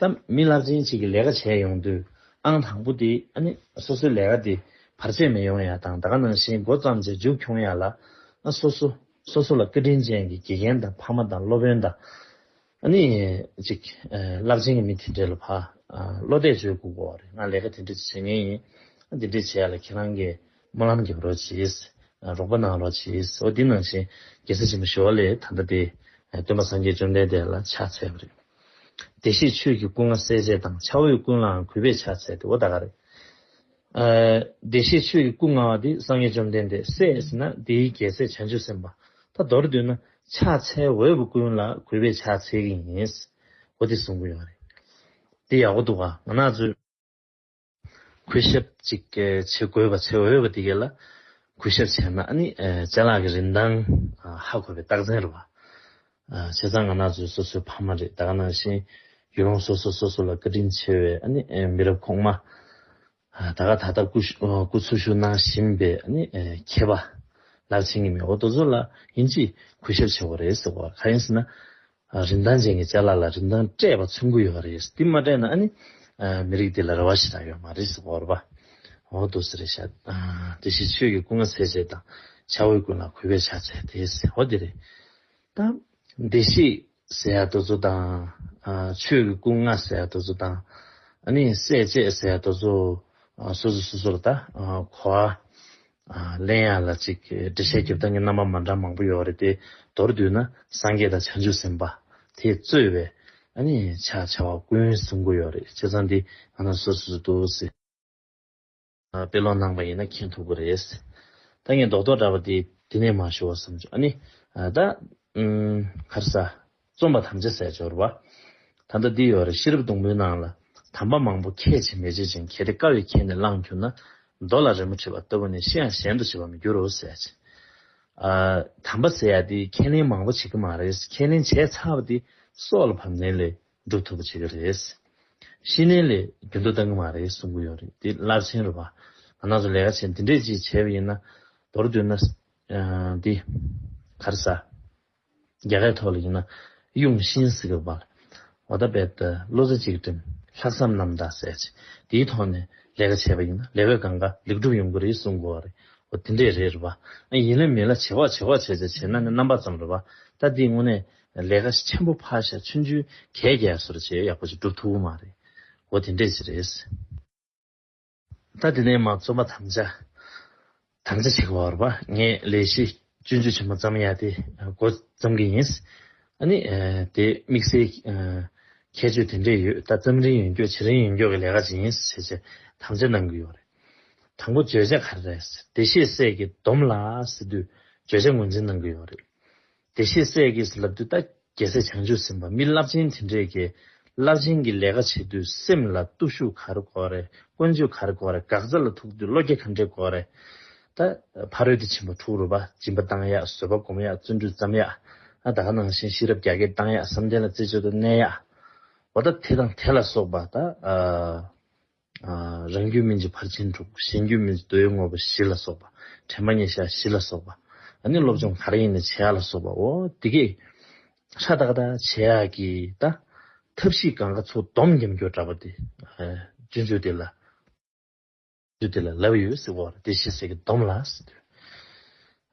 ད་མི་རླབས་ཆེན་ཅིག་གིས་ལས་ཀ་བྱས་ཡོང་དུས། ཨང་དང་པོ་དེ་ཨ་ནི་སོ་སོའི་ལས་ཀ་དེ་བར་ཆད་མི་ཡོང་ཡ་དང་། ད་ག་ནང་བཞིན་འགོ་བརྩམས་བྱས་མཇུག་འཁྱོངས་ཡ་ལ། ཨ་སོ་སོ་སོ་སོ་ལ་བཀའ་དྲིན་ཅན་གྱི་དགེ་རྒན་དང་ཕ་མ་དང་སློབ་དཔོན་དང་། ཨ་ནི་ཅིག་རླབས་ཆེན་གྱི་མི་དེ་འདྲས་ལ་ཕར་བློ་གཏད་བཅོལ་དགོས་ཀྱི་ཡོད་རེད། ང་ལས་ཀ་དེ་འདྲས་བྱེད་མཁན་ཡིན། ཨ་དེ་འདྲས་བྱེད་ཡ་ལ་ཁྱེད་རང་གིས་སྨོན་ལམ་རྒྱབ་རོགས་གྱིས། རོགས་པ་གནང་རོགས་གྱིས། འོ་དེ་ནང་བཞིན་རྒྱལ་སྲས་ཆེན་པོ་ཞི་བ་ལྷས་ད་ལྟ་དེ་སྟོན་པ་སངས་རྒྱས་བཅོམ་ལྡན་འདས་ལ་ཕྱག་འཚལ་བ་རེད། བདེ་གཤེགས་ཆོས་ཀྱི་སྐུ་ལྔ་གསལ་བྱེད་དང་། ཕྱག་འོས་ཀུན་ལའང་གུས་པས་ཕྱག་འཚལ་ཏེ། འོ་ད་ག་རེད། ཨ་བདེ་གཤེགས་ཆོས་ཀྱི་སྐུ་ལྔ་པ་དེ་སངས་རྒྱས་བཅོམ་ལྡན་འདས། སྲས་ཟེར་ན་དེའི་རྒྱལ་སྲས་བྱང་ཆུབ་སེམས་དཔའ། ད་མདོར་བསྡུས་ན་ཕྱག་འཚལ་འོས་པ་ཀུན་ལ་གུས་པས་ཕྱག་འཚལ་གྱི་ཡིན། འོ་དེ་གསུང་གི་ཡོད་རེད། དེ་ཡག་པོ་འདུག་ག་ང་རང་ཚོས་གུས་ཞབས་ཅིག་བྱེད་དགོས་པ་བྱེད་འོས་པ་དེ་ག་ལ་གུས་ཞབས་བྱས་ན། ཨ་ནི་ཅ་ལག་གི་རིན་ཐང་ཧ་གོ་བའི་རྟགས་མཚན་རེད་པ། བྱས་ཙང་ང་རང་ཚོའི་སོ་སོའི་ཕ་མ་རེད། ད་ག་ནང་བཞིན་ཡུལ་ལུང་སོ་སོ་སོ་སོ་ལ་བཀའ་དྲིན་ཆེ་བའི་ཨ་ནི་མི་རབས་གོང་མ། ད་ག་ད་ལྟ་སྐུ་སྐུ་འཚོ་བཞུགས་གནང་བཞིན་པའི་ཨ་ནི་མཁས་པ་རླབས་ཆེན་གྱི་མི་འོ་དེ་ཚོ་ལ་ཡིན་གཅིག་གུས་ཞབས་བྱེད་དགོས་རེད་ཟེར་བ། གང་ཡིན་ཟེར་ན། རིན་ཐང་ཅན་གྱི་ཅ་ལག་ལ་རིན་ཐང་སྤྲད་པ་མཚོན་གྱི་ཡོད་རེད། དེ་མ་སྤྲད་ན་ཨ་ནི་མི་རིགས་འདི་ལ་རེ་བ་ཞེ་དྲག་ཡོད་མ་རེད་ཟེར་བ་རེད་པ། འོ་འདུག་སེ་རེད་ཤག་བདེ་གཤེགས་ཆོས་ཀྱི་སྐུ་ལྔ་གསལ་བྱེད་དང་། ཕྱག་འོས་ཀུན་ལ་གུས་པས་ཕྱག་འཚལ་ཏེ་ཟེར། འོ་དེ་རེད། ད་བདེ་གཤེགས་ཟེར་ཡ་དེ་ཚོ་དང་། ཆོས་ཀྱི་སྐུ་ལྔ་ཟེར་ཡ་དེ་ཚོ་དང་། ཨ་ནི་གསལ་བྱེད་ཟེར་ཡ་དེ་ཚོ་སོ་སོ་སོ་སོར་ད་གོ་བ་ལེན་ཡ་ལ་ཅིག་འགྲེལ་བཤད་རྒྱབ་སྟངས་ཀྱི་རྣམ་པ་མ་འདྲ་མང་པོ་ཡོད་རེད་དེ། མདོར་བསྡུས་ན་སངས་རྒྱས་དང་བྱང་ཆུབ་སེམས་དཔའ་དེས་གཙོས་པའི་ཨ་ནི་ཕྱག་བྱ་བ་ཀུན་གསུང་གི་ཡོད་རེད། བྱས་ཙང་འདི་ང་རང་སོ་སོ་སོ་འདུག་སེ། དཔེ་ཀློག་གནང་པ་ཡིན་ན་མཁྱེན་ཐུབ་ཀྱི་རེད། ད་ངས་རྡོག་རྡོག་འདྲ་པོ་དེ་དེ་ནས་མར་ཞུ་བ་བསམ་བྱུང་། ཨ་ནི་ད་ག་རེ་ཟ། རྩོམ་པ་དམ་བཅའ་ཟེར་ཡ་ཅིག་ཡོད་རེད་པ། ད་ལྟ་འདི་ཡོད་རེད། ཤེས་རབ་སྡོང་པོའི་ནང་ལ། དམ་པ་མང་པོ་ཁས་བྱེད་མི་བྱེད་ཅིང་། གལ་ཏེ་དཀའ་བས་ཁས་ནས་བླངས་གྱུར་ན། རྡོ་ལ་རི་མོ་བྲིས་པ་ལྟ་བུ་ནི། ཤི་ཡང་གཞན་དུ་བྱེད་པར་མི་འགྱུར་རོ་ཟེར་ཡ་ཅིག་ཨ། དམ་པ་ཟེར་ཡ་དེ་ཁས་ལེན་མང་པོ་བྱེད་ཀྱི་མ་རེད། ཁས་ལེན་བྱས་ཚར་བ་དེ་སྲོག་ལ་བབས་ནས་ལས་སྒྲུབ་ཐུབ་པ་བྱེད་ཀྱི་རེད། ཤི་ནས་ལས་རྒྱུན་དུ་བཏང་གི་མ་རེད་གསུང་གི་ཡོད་རེད། དེ་རླབས་ཆེན་རེད་པ། ང་རང་ཚོ་ལས་ཀ་བྱེད་འདི་འདྲས་ཅིག་བྱས་པ་ཡིན་ན། མདོར་བསྡུས་ན། ཨ། འདི་ག་རེ་ཟ། རྒྱ་སྐད་ཐོག་ལ་ཡིན་ན་用心ཟེར་གྱི་རེད་པ། འོ་ད་དཔེ་ད་བློ་རྩེ་གཅིག་སྒྲིམ། ལྷག་བསམ་རྣམ་དག་ཟེར་ཅིག་དེའི་ཐོག་ནས་ལས་ཀ་བྱས་པ་ཡིན་ན་ལས་ཀ་གང་ག་ལེགས་འགྲུབ་ཡོང་གི་རེད་གསུང་གི་ཡོད་རེད། འོ་དེ་འདྲས་རེད་རེད་པ། ཨ། ཡིན་ལ་མིན་ལ་བྱེད་ཁོག་བྱེད་ཁོག་བྱས་བྱས་བྱས་ན་ནི་རྣམ་པ་ཙམ་རེད་པ། ད་འདི་དངོས་གནས་ལས་ཀ་ཆེན་པོ་ཕར་བཞག་ཆུང་ཆུང་གས་རྒྱག་བཟོ་འདྲ་བྱས་ཡག་པོ་ཞིག་སྒྲུབ་ཐུབ་ཀྱི་མ་རེད། འོ་དེ་འདྲས་ཞིག་རེད། ད་དེ་ནས་མར་རྩོམ་པ་དམ་བཅའ། དམ་བཅའ་བྱེད་དགོས་པ་རེད་པ། ངས་ལས་གཞི་སྤྱོད་འཇུག་ཆེན་མོ་བརྩམ་ཡ་དེ་འགོ་བརྩམ་གི་ཡིན། ཨ་ནི་དེ་དམིགས་བསལ་ཁྱད་ཆོས་དེ་འདྲས་ཡོད། ད་རྩོམ་རིན་ཡོད་མཁན་བྱེད་རིན་ཡོད་མཁན་གྱི་ལས་ཀ་ཅིག་ཡིན་ཟེར་བྱས་དམ་བཅའ་གནང་གི་ཡོད་རེད། དང་པོ་བརྗོད་བྱ་ག་རེ་རེད། བདེ་གཤེགས་སྲས་ཀྱི་སྡོམ་ལ་ཟེར་དུས་བརྗོད་བྱ་ངོས་འཛིན་གནང་གི་ཡོད་རེད། བདེ་གཤེགས་སྲས་ཀྱིས་ལབ་དུས་ད་རྒྱལ་སྲས་བྱང་ཆུབ་སེམས་དཔའ་མི་རླབས་ཆེན་དེ་འདྲས་ཀྱིས་རླབས་ཆེན་གྱི་ལས་ཀ་བྱེད་དུས་སེམས་ལ་སྟོབས་ཤུགས་ག་རེ་དགོས་རེད། ཀུན་སྤྱོད་ག་རེ་དགོས་རེད། འགག་རྩ་ལ་ཐུག་དུས་བློ་སྐྱེད་ག་འདྲས་དགོས་རེད། ད་ཕ་རོལ་ཏུ་ཕྱིན་པ་དྲུག་རེད་པ། སྦྱིན་པ་བཏང་ཡག་བཟོད་པ་སྒོམ་ཡག་བརྩོན་འགྲུས་བརྩམ་ཡག་ཨ། ད་ག་ནང་བཞིན་ཤེས་རབ་རྒྱ་སྐྱེད་བཏང་ཡག་བསམ་གཏན་ལ་རྩེ་གཅིག་ཏུ་གནས་ཡག་འོ་ད་དེ་དང་དེ་ལ་སོགས་པ་ད། ཨ། རང་རྒྱུད་སྨིན་བྱེད་ཕར་ཕྱིན་དྲུག་གཞན་རྒྱུད་སྨིན་བྱེད་འདོད་ཡོན་དངོས་པོ་བཞི་ལ་སོགས་པ། དྲན་པ་ཉེར་བཞག་བཞི་ལ་སོགས་པ། ཨ་ནི་སློབ་སྦྱོང་ག་རེ་ཡིན་ནའི་བྱེད་ཡག་ལ་སོགས་པ། འོ་དེ་གས་ཧྲ་ཏག་ཏག་བྱེད་ཡག་གི་ད་ཐབས་ཤེས་གང་ག་ཚོ་སྡོམ་རྒྱབ་རྒྱུ་འདྲ་པོ་དེ། ཨ། སྤྱོད་འཇུག་དེ་ལ། སྤྱོད་འཇུག་དེ་ལ་ལབ་ཡོད་ཟེར་བ་རེད། བདེ་གཤེགས་སྲས་ཀྱི་སྡོམ་ལ་ཟེར་དུས།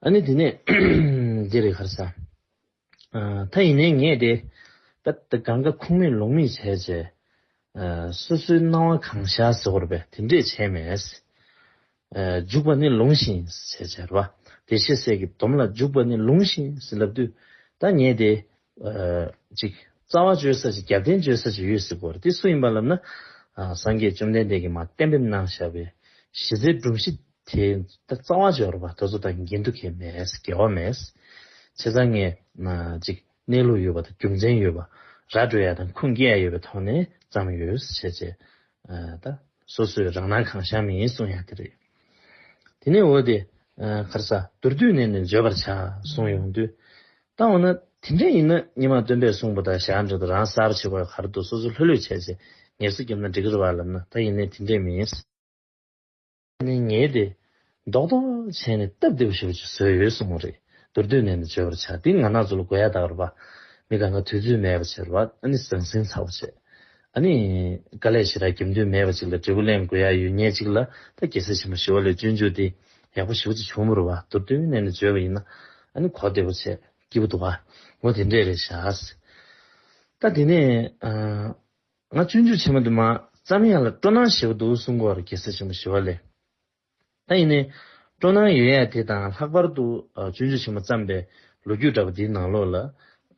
ཨ་ནི་དེ་ནས་འདི་རེད། ག་རེ་ཟ། ཨ། ད་ཡིན་ནའི་ངས་དེ་ ད་ད་གང་ག་ཁུངས་མེད་ལུང་མེད་བྱས་བྱས། ཨ་སོ་སོའི་སྣང་བ་གང་ཤར་ཟེར་བ་རེད་པས། དེ་འདྲས་བྱས་མེད། ཨ་འཇུག་པ་ནི་ལུང་བཞིན་བྱས་བྱས་རེད་བ། བདེ་གཤེགས་སྲས་ཀྱི་སྡོམ་ལ་འཇུག་པ་ནི་ལུང་བཞིན་ཟེར་ལབ་དུས། ད་ངས་དེ་ཨ་ཅིག་རྩ་བ་གཅོད་ས་ཅིག་རྒྱབ་རྟེན་གཅོད་ས་ཅིག་ཡོད་ཟེར་གོ་རེད། དེ་སུ་ཡིན་པ་ལབ་ན། ཨ་སངས་རྒྱས་བཅོམ་ལྡན་འདས་ཀྱིས་མར་གཏན་འབེབས་གནང་བཞག་པའི་གཞི་རྩའི་སྒྲོམ་གཞི་དེ་ད་རྩ་བ་གཅོད་རེད་བ། དེ་ཚོ་ད་འགལ་འདུ་གང་མེད། འགལ་བ་མེད། བྱས་ཙང་ངས་ཨ་ཅིག་གནས་ལུགས་ཡོད་པ་དང་རྒྱུ་མཚན་ཡོད་པ། ར་སྤྲོད་ཡ་དང་ཁུངས་སྐྱེལ་ཡ་ཡོད་པའི་ཐོག་ནས་བརྩམས་ཡོད་ཟེར་བྱས། ཨ་ད་སོ་སོའི་རང་སྣང་གང་ཤར་མིན་གསུང་ཡ་དེ་རེད། དེ་ནས་འོ་དེ་ཨ་ག་རེ་ཟ། མདོར་བསྡུས་ནས་ནི་བརྗོད་པར་བྱ་གསུངས་ཡོང་དུས། ད་འོ་ན་དེ་འདྲས་ཡིན་ན་ཉི་མ་སྟོན་པས་གསུངས་པ་དང་ཞག་འདྲ་དུ་རང་གསར་པ་བྱེད་དགོས་ག་རེ་འདུག་སོ་སོ་ལྷོད་ལྷོད་བྱས་བྱས་ངལ་གསོ་བརྒྱབ་ན་འགྲིག་གི་རེད་བ་ལབ་ན། ད་ཡིན་ནའི་དེ་འདྲས་མིན། ནི་ངས་དེ་རྡོག་རྡོག་བྱས་ནས་སྟབས་བདེ་པོ་ཞེ་པོ་ཅིག་བཟོས་ཡོད་གསུངས་པ་རེད། མདོར་བསྡུས་ནས་ནི་བརྗོད་པར་བྱ། དེ་ང་རང་ཚོ་ལ་དགོས་ཡ་ད་ག་རེད་པ། མི་གང་ག་དུས་ཚོད་མེད་པ་བྱས་རེད་པ། ཨ་ནི་ཟང་ཟིང་ཚ་པོ་བྱས། ཨ་ནི་དཀའ་ལས་ཞེ་དྲག་རྒྱབ་འདོད་མེད་པ་ཅིག་ལ་འབྲས་བུ་ལེན་དགོས་ཡ་ཡོད་མཁན་ཅིག་ལ། ད་རྒྱལ་སྲས་ཆེན་པོ་ཞི་བ་ལྷས་སྤྱོད་འཇུག་དེ་ཡག་པོ་ཞེ་པོ་ཅིག་བྱུང་བ་རེད་པ། མདོར་བསྡུས་ནས་ནི་བརྗོད་པ་ཡིན་ན། ཨ་ནི་གོ་བདེ་པོ་བྱས་སྐྱིད་པོ་འདུག་ག་འོ་དེ་འདྲས་རེད་ཤག་ད་དེ་ནས་ཨ། ང་སྤྱོད་འཇུག་ཆེན་མོ་འདི་མར་བརྩམ་ཡག་ལ་སྤྲོ་སྣང་ཞེ་པོ་འདུག་གསུང་གི་ཡོད་རེད། རྒྱལ་སྲས་ཆེན་པོ་ཞི་བ་ལྷས། ད་ཡིན་ནའི་སྤྲོ་སྣང་ཡོད་ཡ་དེ་དང་ལྷག་པར་དུ་ཨ་སྤྱོད་འཇུག་ཆེན་མོ་བརྩམས་པའི་ལོ་རྒྱུས་འདྲ་པོ་འདིའི་ནང་ལོགས་ལ།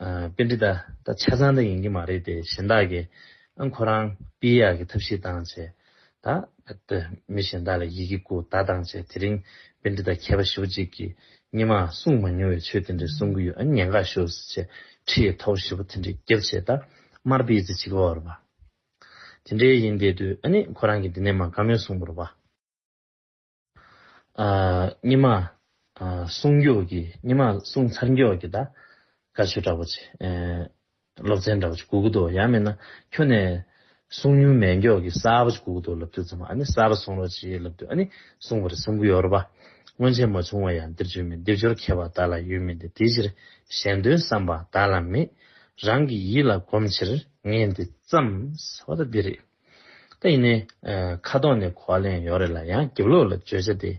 ཨ་པཎྜི་ཏ་ད་ཆ་ཚང་ད་ཡིན་གྱི་མ་རེད་དེ། གཞན་དག་གིས་ཨ་ཁོ་རང་ཕུད་ཡག་གི་ཐབས་ཤེས་བཏང་བྱས། ད་ད་མི་གཞན་དག་ལ་ཡི་གེ་བསྐུར་ད་བཏང་བྱས། དེ་རིང་པཎྜི་ཏ་མཁས་པ་ཞེ་པོ་ཅིག་གིས་སྔོན་མ་གསུངས་མ་མྱོང་བའི་ཆོས་དེ་འདྲ་གསུང་གི་ཡོད། ཨ་ཉེན་ཁ་ཤོར་ཟེར་བྱས་ཁྲི་ཡི་ཐོག་ཞེ་པོ་དེ་འདྲ་བརྒྱབ་བྱས། ད་མར་པི་ཙི་བྱེད་ཀྱི་ཡོད་རེད་པ། དེ་འདྲའི་ཡིན་བསྡད་དུས་ཨ་ནི་ཁོ་རང་གིས་འདི་ནས་མར་བཀའ་མོལ་གསུངས་པ་རེད་པ། ཨ་སྔོན་མ་ཨ་གསུང་མགྱོགས་ཀྱི། སྔོན་མ་གསུང་ཚར་མགྱོགས་ཀྱི་ད་བཀའ་ཆོས་འདྲ་པོ་བྱས། ཨ་སློབ་ཚན་འདྲ་པོ་ཅིག་དགོས་ཀྱི་འདུག་ཡང་མིན་ན་ཁྱོན་ནས་གསུང་མྱོང་མེད་མགྱོགས་ཀྱི་གསར་པ་ཅིག་དགོས་ཀྱི་འདུག་ལབ་དུས་ཙམ། ཨ་ནི་གསར་པ་གསུང་རོགས་བྱེད་ལབ་དུས། ཨ་ནི་གསུངས་པ་རེད། གསུང་གི་ཡོད་རེད་པ། སྔོན་ཆད་མ་བྱུང་བ་ཡང་འདིར་བྱོན་མིན། སྡེབ་སྦྱོར་མཁས་པ་བདག་ལ་ཡོད་མིན་ཏེ། དེ་ཕྱིར་གཞན་དོན་བསམ་པ་བདག་ལ་མེད། རང་གི་ཡིད་ལ་གོམས་ཕྱིར་ངས་འདི་བརྩམས། ཟེར་བ་ད་འདི་རེད། ད་ཡིན་ནའི་ཨ་ཁ་ཐོག་ནས་གོ་བ་ལེན་ཡོད་རེད་ལ། ཡང་རྒྱབ་ལོགས་ལ་བརྗོད་བྱ་དེ་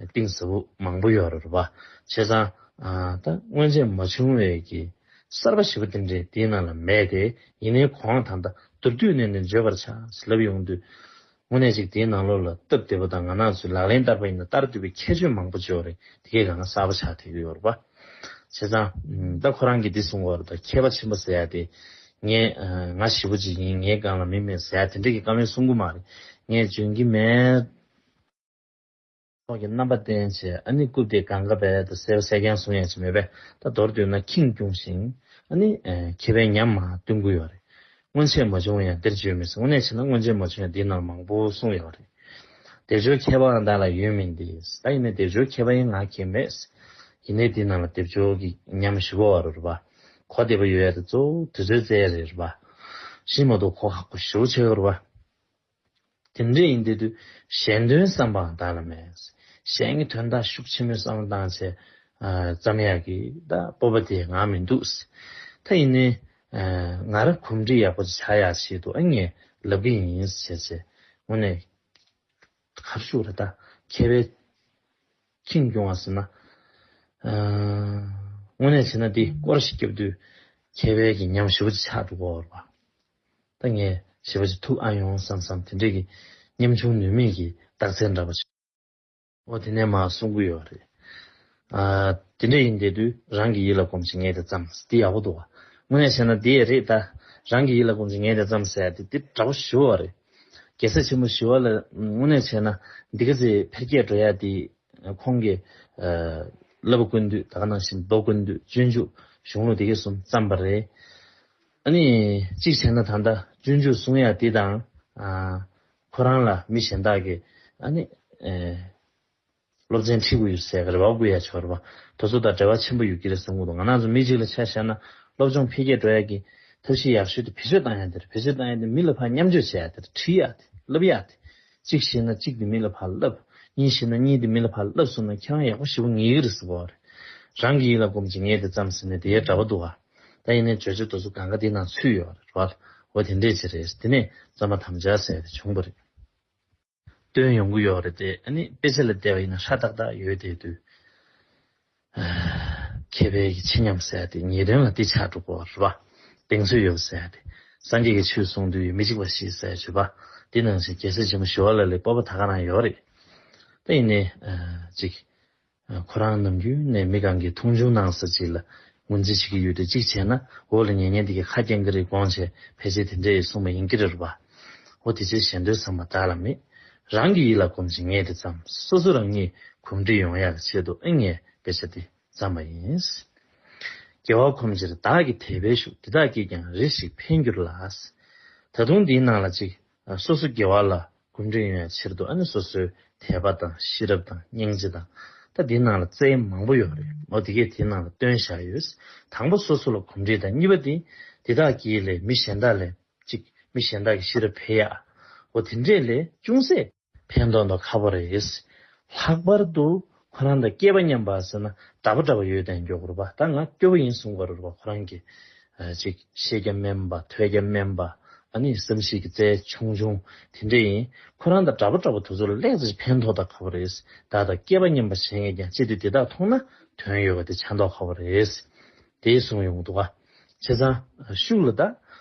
གཏིང་ཟབ་པོ་མང་པོ་ཡོད་རེད་པ། བྱས་ཙང་ཨ་ད་སྔོན་ཆད་མ་བྱུང་བའི་གི་གསར་པ་ཞེ་པོ་དེ་འདྲའི་དེའི་ནང་ལ་མེད་དེ། ཡིན་ནའི་གོང་ད་ལྟ་མདོར་བསྡུས་ནས་ནི་བརྗོད་པར་བྱ་ཟེར་ལབ་ཡོང་དུས། དངོས་གནས་ཅིག་དེའི་ནང་ལོགས་ལ་སྟབས་བདེ་པོ་དང་། ང་རང་ཚོའི་ལག་ལེན་བསྟར་པ་ཡིན་ན་བསྟར་བདེ་པོའི་ཁྱད་ཆོས་མང་པོ་ཅིག་ཡོད་རེད། དེ་གས་གང་ག་གསར་པ་ཆགས་བསྡད་ཀྱི་ཡོད་རེད་པ། བྱས་ཙང་ཨ་ད་ཁོ་རང་གིས་འདི་གསུང་གི་ཡོད་རེད། ད་མཁས་པ་ཆེན་པོ་ཟེར་ཡ་དེ་ངས་ཨ་ང་ཞེ་པོ་ཅིག་ཡིན། ངའི་སྒང་ལ་མི་མེད་ཟེར་ཡ་དེ་འདྲས་ཀྱི་བཀའ་མོལ་གསུང་གི་མ་རེད། ངས་འཇོན་གྱི་མེད། ཐོག་གི་རྣམ་པ་བསྟན་བྱས། ཨ་ནི་རྐུབ་སྟེགས་གང་ག་བས་ད་གསལ་པོ་གསལ་རྐྱང་གསུང་ཡ་ཅིག་མེད་པས། ད་མདོར་བསྡུས་ན་ཁེངས་སྐྱུང་ཞིང་། ཨ་ནི་ཨ་མཁས་པའི་ཉམས་མར་སྟོན་གྱི་ཡོད་རེད། སྔོན་ཆད་མ་བྱུང་བ་ཡང་འདིར་བྱོན་མིན་ཟེར། དངོས་གནས་བྱས་ན་སྔོན་ཆད་མ་བྱུང་ཡང་འདིའི་ནང་མང་པོ་གསུངས་ཡོད་རེད། སྡེབ་སྦྱོར་མཁས་པའང་བདག་ལ་ཡོད་མིན་ཏེ། ད་ཡིན་ནའི་སྡེབ་སྦྱོར་མཁས་པ་ཡང་ང་གིས་མེད། ཡིན་ནའི་འདིའི་ནང་ལ་སྡེབ་སྦྱོར་གྱི་ཉམས་ཞེ་པོ་ཡོད་རེད་པ། གོ་བདེ་པོ་ཡོད་ཡ་དེ་གཙོ་བོ་དེ་ཚོའི་རྩལ་རེད་པ། ཤེས་མ་གཏོགས་གོ་ཁག་པོ་ཞེ་པོ་ཆགས་ཡོད་རེད་པ། དེ་འདྲ་ཡིན་བསྡད་དུས་གཞན་དོན་བསམ་པའང་བདག་ལ་མེད། གཞན་གྱི་དོན་དག་ཤུགས་ཆེན་པོའི་བསམ་བློ་བཏང་བྱས་ཨ་བརྩམ་ཡག་གི་ད་སྤོབས་པ་དེ་ང་མི་འདུག། ད་ཡིན་ནའི་ཨ་ང་རང་གོམས་འདྲིས་ཡག་པོ་ཅིག་བྱ་ཡག་ཆེད་དུ་ཨ་ངས་ལབ་གི་ཡིན་ཟེར་བྱས། དངོས་གནས་ག་རེ་ཞུ་དགོས་རེད། ད་མཁས་པའི་ཁེངས་སྐྱུང་བ་ཟེར་ན། ཨ་དངོས་གནས་བྱས་ན་འདི་སྐོར་ཞིག་བརྒྱབ་དུས་མཁས་པའི་གི་ཉམས་ཞེ་པོ་ཅིག་ཆགས་འགྲོ་གི་ཡོད་རེད་པ། ད་ངས་ཞེ་པོ་ཅིག་ཐུགས་ཨ་ཡོང་བསམ་བསམ་དེ་འདྲས་ཀྱི་ཉམ་ཆུང་ནུས་མེད་ཀྱི་རྟགས་མཚན་འདྲ་པོ་ཅིག། འོ་དེ་ནས་མར་གསུང་གི་ཡོད་རེད། ཨ་དེ་འདྲ་ཡིན་བསྡད་དུས་རང་གི་ཡིད་ལ་གོམས་ཤིང་ངས་དེ་བརྩམས། འདི་ཡག་པོ་འདུག་ག། དངོས་གནས་བྱས་ན་འདི་རེད། ད་རང་གི་ཡིད་ལ་གོམས་ཤིང་ངས་དེ་བརྩམས་ཟེར་ཡ་དེ་འདི་འདྲ་པོ་ཞེ་པོ་རེད། རྒྱལ་སྲས་ཆེན་པོ་ཞི་བ་ལྷ་དངོས་གནས་བྱས་ན་འདི་ག་ཚོད་འཕེལ་རྒྱས་འགྲོ་ཡ་དེ། ཁོང་གིས་ཨ་བསླབ་པ་ཀུན་བཏུས། ད་ག་ནང་བཞིན་མདོ་ཀུན་བཏུས། སྤྱོད་འཇུག་གཞུང་ལུགས་དེ་གས་གསུམ་བརྩམས་པ་རེད། ཨ་ནི་གཅིག་བྱས་ན་ད་ལྟ་སྤྱོད་འཇུག་གསུང་ཡ་དེ་དང་། ཨ་ཁོ་རང་ལ་མི་གཞན་དག་གིས་ཨ་ནི་ཨེ་སློབ་ཚན་ཁྲིད་དགོས་ཡོད་ཟེར་གི་རེ་བ་དགོས་ཡ་ཆོག་རེད་པ། དེ་ཚོ་དང་འབྲེལ་བ་ཆེན་པོ་ཡོད་ཀྱི་རེད་བསམ་གྱི་འདུག། ང་རང་ཚོ་མི་གཅིག་ལ་ཆ་བཞག་ན་སློབ་སྦྱོང་འཕེལ་རྒྱས་འགྲོ་ཡ་གི་ཐབས་ཤེས་ཡག་ཤོས་དེ་བེད་སྤྱོད་བཏང་ཡ་དེ་རེད། བེད་སྤྱོད་བཏང་ཡ་དེ་མི་ལ་ཕར་མཉམ་སྤྱོད་བྱེད་ཡ་དེ་རེད། ཁྲིད་ཡ་དེ། བསླབ་ཡ་དེ། གཅིག་ཤེས་ན་གཅིག་དེ་མི་ལ་ཕར་བསླབ། གཉིས་ཤེས་ན་གཉིས་དེ་མི་ལ་ཕར་བསླབ་སོང་ན་ཁྱེད་རང་ཡག་པོ་ཞེ་པོ་ངེས་ཀྱི་རེད་ཟེར་གོ་རེད། རང་གི་ཡིད་ལ་གོམས་ཤིང་ངས་དེ་བརྩམས་ཟེར་ནས་དེ་ཡ་འདྲ་པོ་འདུག་ག། ད་ཡིན་ནའི་བརྗོད་བྱ་དེ་ཚོ་གང་ག་དེ་ནང་ཚུད་ཡོད་རེད་པ། འོ་དེ་འདྲས་ཅིག་རེད། དེ་ནས་བརྩམ་པར་དམ་བཅའ་ཟེར་ཡ་དེ་བྱུང་བ་རེད། སྟོན་ཡོང་གི་ཡོད་རེད་དེ། ཨ་ནི་དཔེ་ཆ་ལ་བལྟས་པ་ཡིན་ན་ཧྲ་ཏག་ཏག་ཡོད་བསྡད་དུས། མཁས་པའི་གི་ཆེ་ཉམས་ཟེར་ཡ་དེ་ངེས་དོན་ལ་འདི་ཆགས་འགྲོ་གི་ཡོད་རེད་པ། གདེང་ཚོད་ཡོད་ཟེར་ཡ་དེ། སངས་རྒྱས་ཀྱི་ཆོས་གསུང་དུས་མི་འཇིགས་པ་བཞི་ཟེར་བརྗོད་པ། དེ་ནང་བཞིན་རྒྱལ་སྲས་ཆེན་པོ་ཞི་བ་ལྷ་ལ་སྤོབས་པ་ད་ག་རང་ཡོད་རེད། ད་ཡིན་ནའི་ཅིག་ཁོ་རང་ནམ་རྒྱུན་ནས་མི་གང་གིས་མཐོང་ཆུང་གནང་ས་ཅིག་ལ་ངོས་འཛིན་བྱེད་ཀྱི་ཡོད་དུས་གཅིག་བྱས་ན་འོག་ལ་ཉན་མཁན་དེ་གས་ཁ་སྐྱེངས་ཀྱི་རེད་དགོངས་བྱས་ཕལ་ཆེར་དེ་འདྲས་གསུངས་པ་ཡིན་གྱི་རེད་པ། འོ་དེ་ཚོའི་ཞེ་འདོད་བསམ་པ་བདག་ལ་མེད། རང་གི་ཡིད་ལ་གོམས་ཤིང་ངས་དེ་བརྩམས། སོ་སོ་རང་ཉིད་གོམས་འདྲིས་ཡོང་ཡག་གི་ཆེད་དུ་ཨེ་ངས་དཔེ་ཆ་དེ་བརྩམས་པ་ཡིན། དགེ་བ་གོམས་ཕྱིར་བདག་གིས་དད་པས་ཞུགས། དེ་དག་གིས་ཀྱང་རེ་ཞིག་ཕན་འགྱུར་ལ། ད་དུང་འདིའི་ནང་ལ་ཅིག་སོ་སོ་དགེ་བ་ལ་གོམས་འདྲིས་ཡོང་ཡག་ཕྱིར་དུ་ཨ་ནི་སོ་སོའི་དད་པ་དང་ཤེས་རབ་དང་སྙིང་རྗེ་དང་། ད་འདིའི་ནང་ལ་རྩལ་མང་པོ་ཡོད་རེད། འོ་དེ་གས་དེའི་ནང་ལ་བཏོན་བཞག་ཡོད། དང་པོ་སོ་སོ་ལ་གོམས་འདྲིས་དང་གཉིས་པ་དེ་དེ་དག་གིས་ལས་མི་གཞན་དག་ལས་ཅིག་མི་གཞན་དག་གི་ཤེས་རབ་འཕེལ་ཡག་འོ་དེ་འདྲས་ལས་ཅུང་ཟད་ཕན་ཐོགས་མདོག་ཁ་པོ་རེད། ལྷག་པར་དུ་ཁོ་རང་དང་སྐལ་པ་མཉམ་པ་ཟེར་ན་འདྲ་པོ་འདྲ་པོ་ཡོད་དང་མགྱོགས་པོ་རེད་པ། ད་ང་སྐྱོ་པོ་ཡིན་གསུང་གི་རེད་པ། ཁོ་རང་གི་ཅིག་ཤེས་རྒྱ་དམན་པ་ཐོས་རྒྱ་དམན་པ་ཨ་ནི་བསམ་ཤེས་ཀྱི་རྩལ་ཆུང་ཆུང་དེ་འདྲས་ཡིན། ཁོ་རང་དང་འདྲ་པོ་འདྲ་པོ་དེ་ཚོ་ལ་ལེགས་ཙམ་ཕན་ཐོགས་དང་ཁ་པོ་རེད། ད་ལྟ་སྐལ་པ་མཉམ་པ་བྱེད་མཁན་ཀྱང་ཅི་སྟེ་དེ་དག་མཐོང་ན་དོན་ཡོད་པ་དེ་ཆ་མདོག་ཁ་པོ་རེད། དེ་གསུངས་ཡོང་གི་འདུག་ག་བྱས་ཙང་ཤུགས་ལ་ད་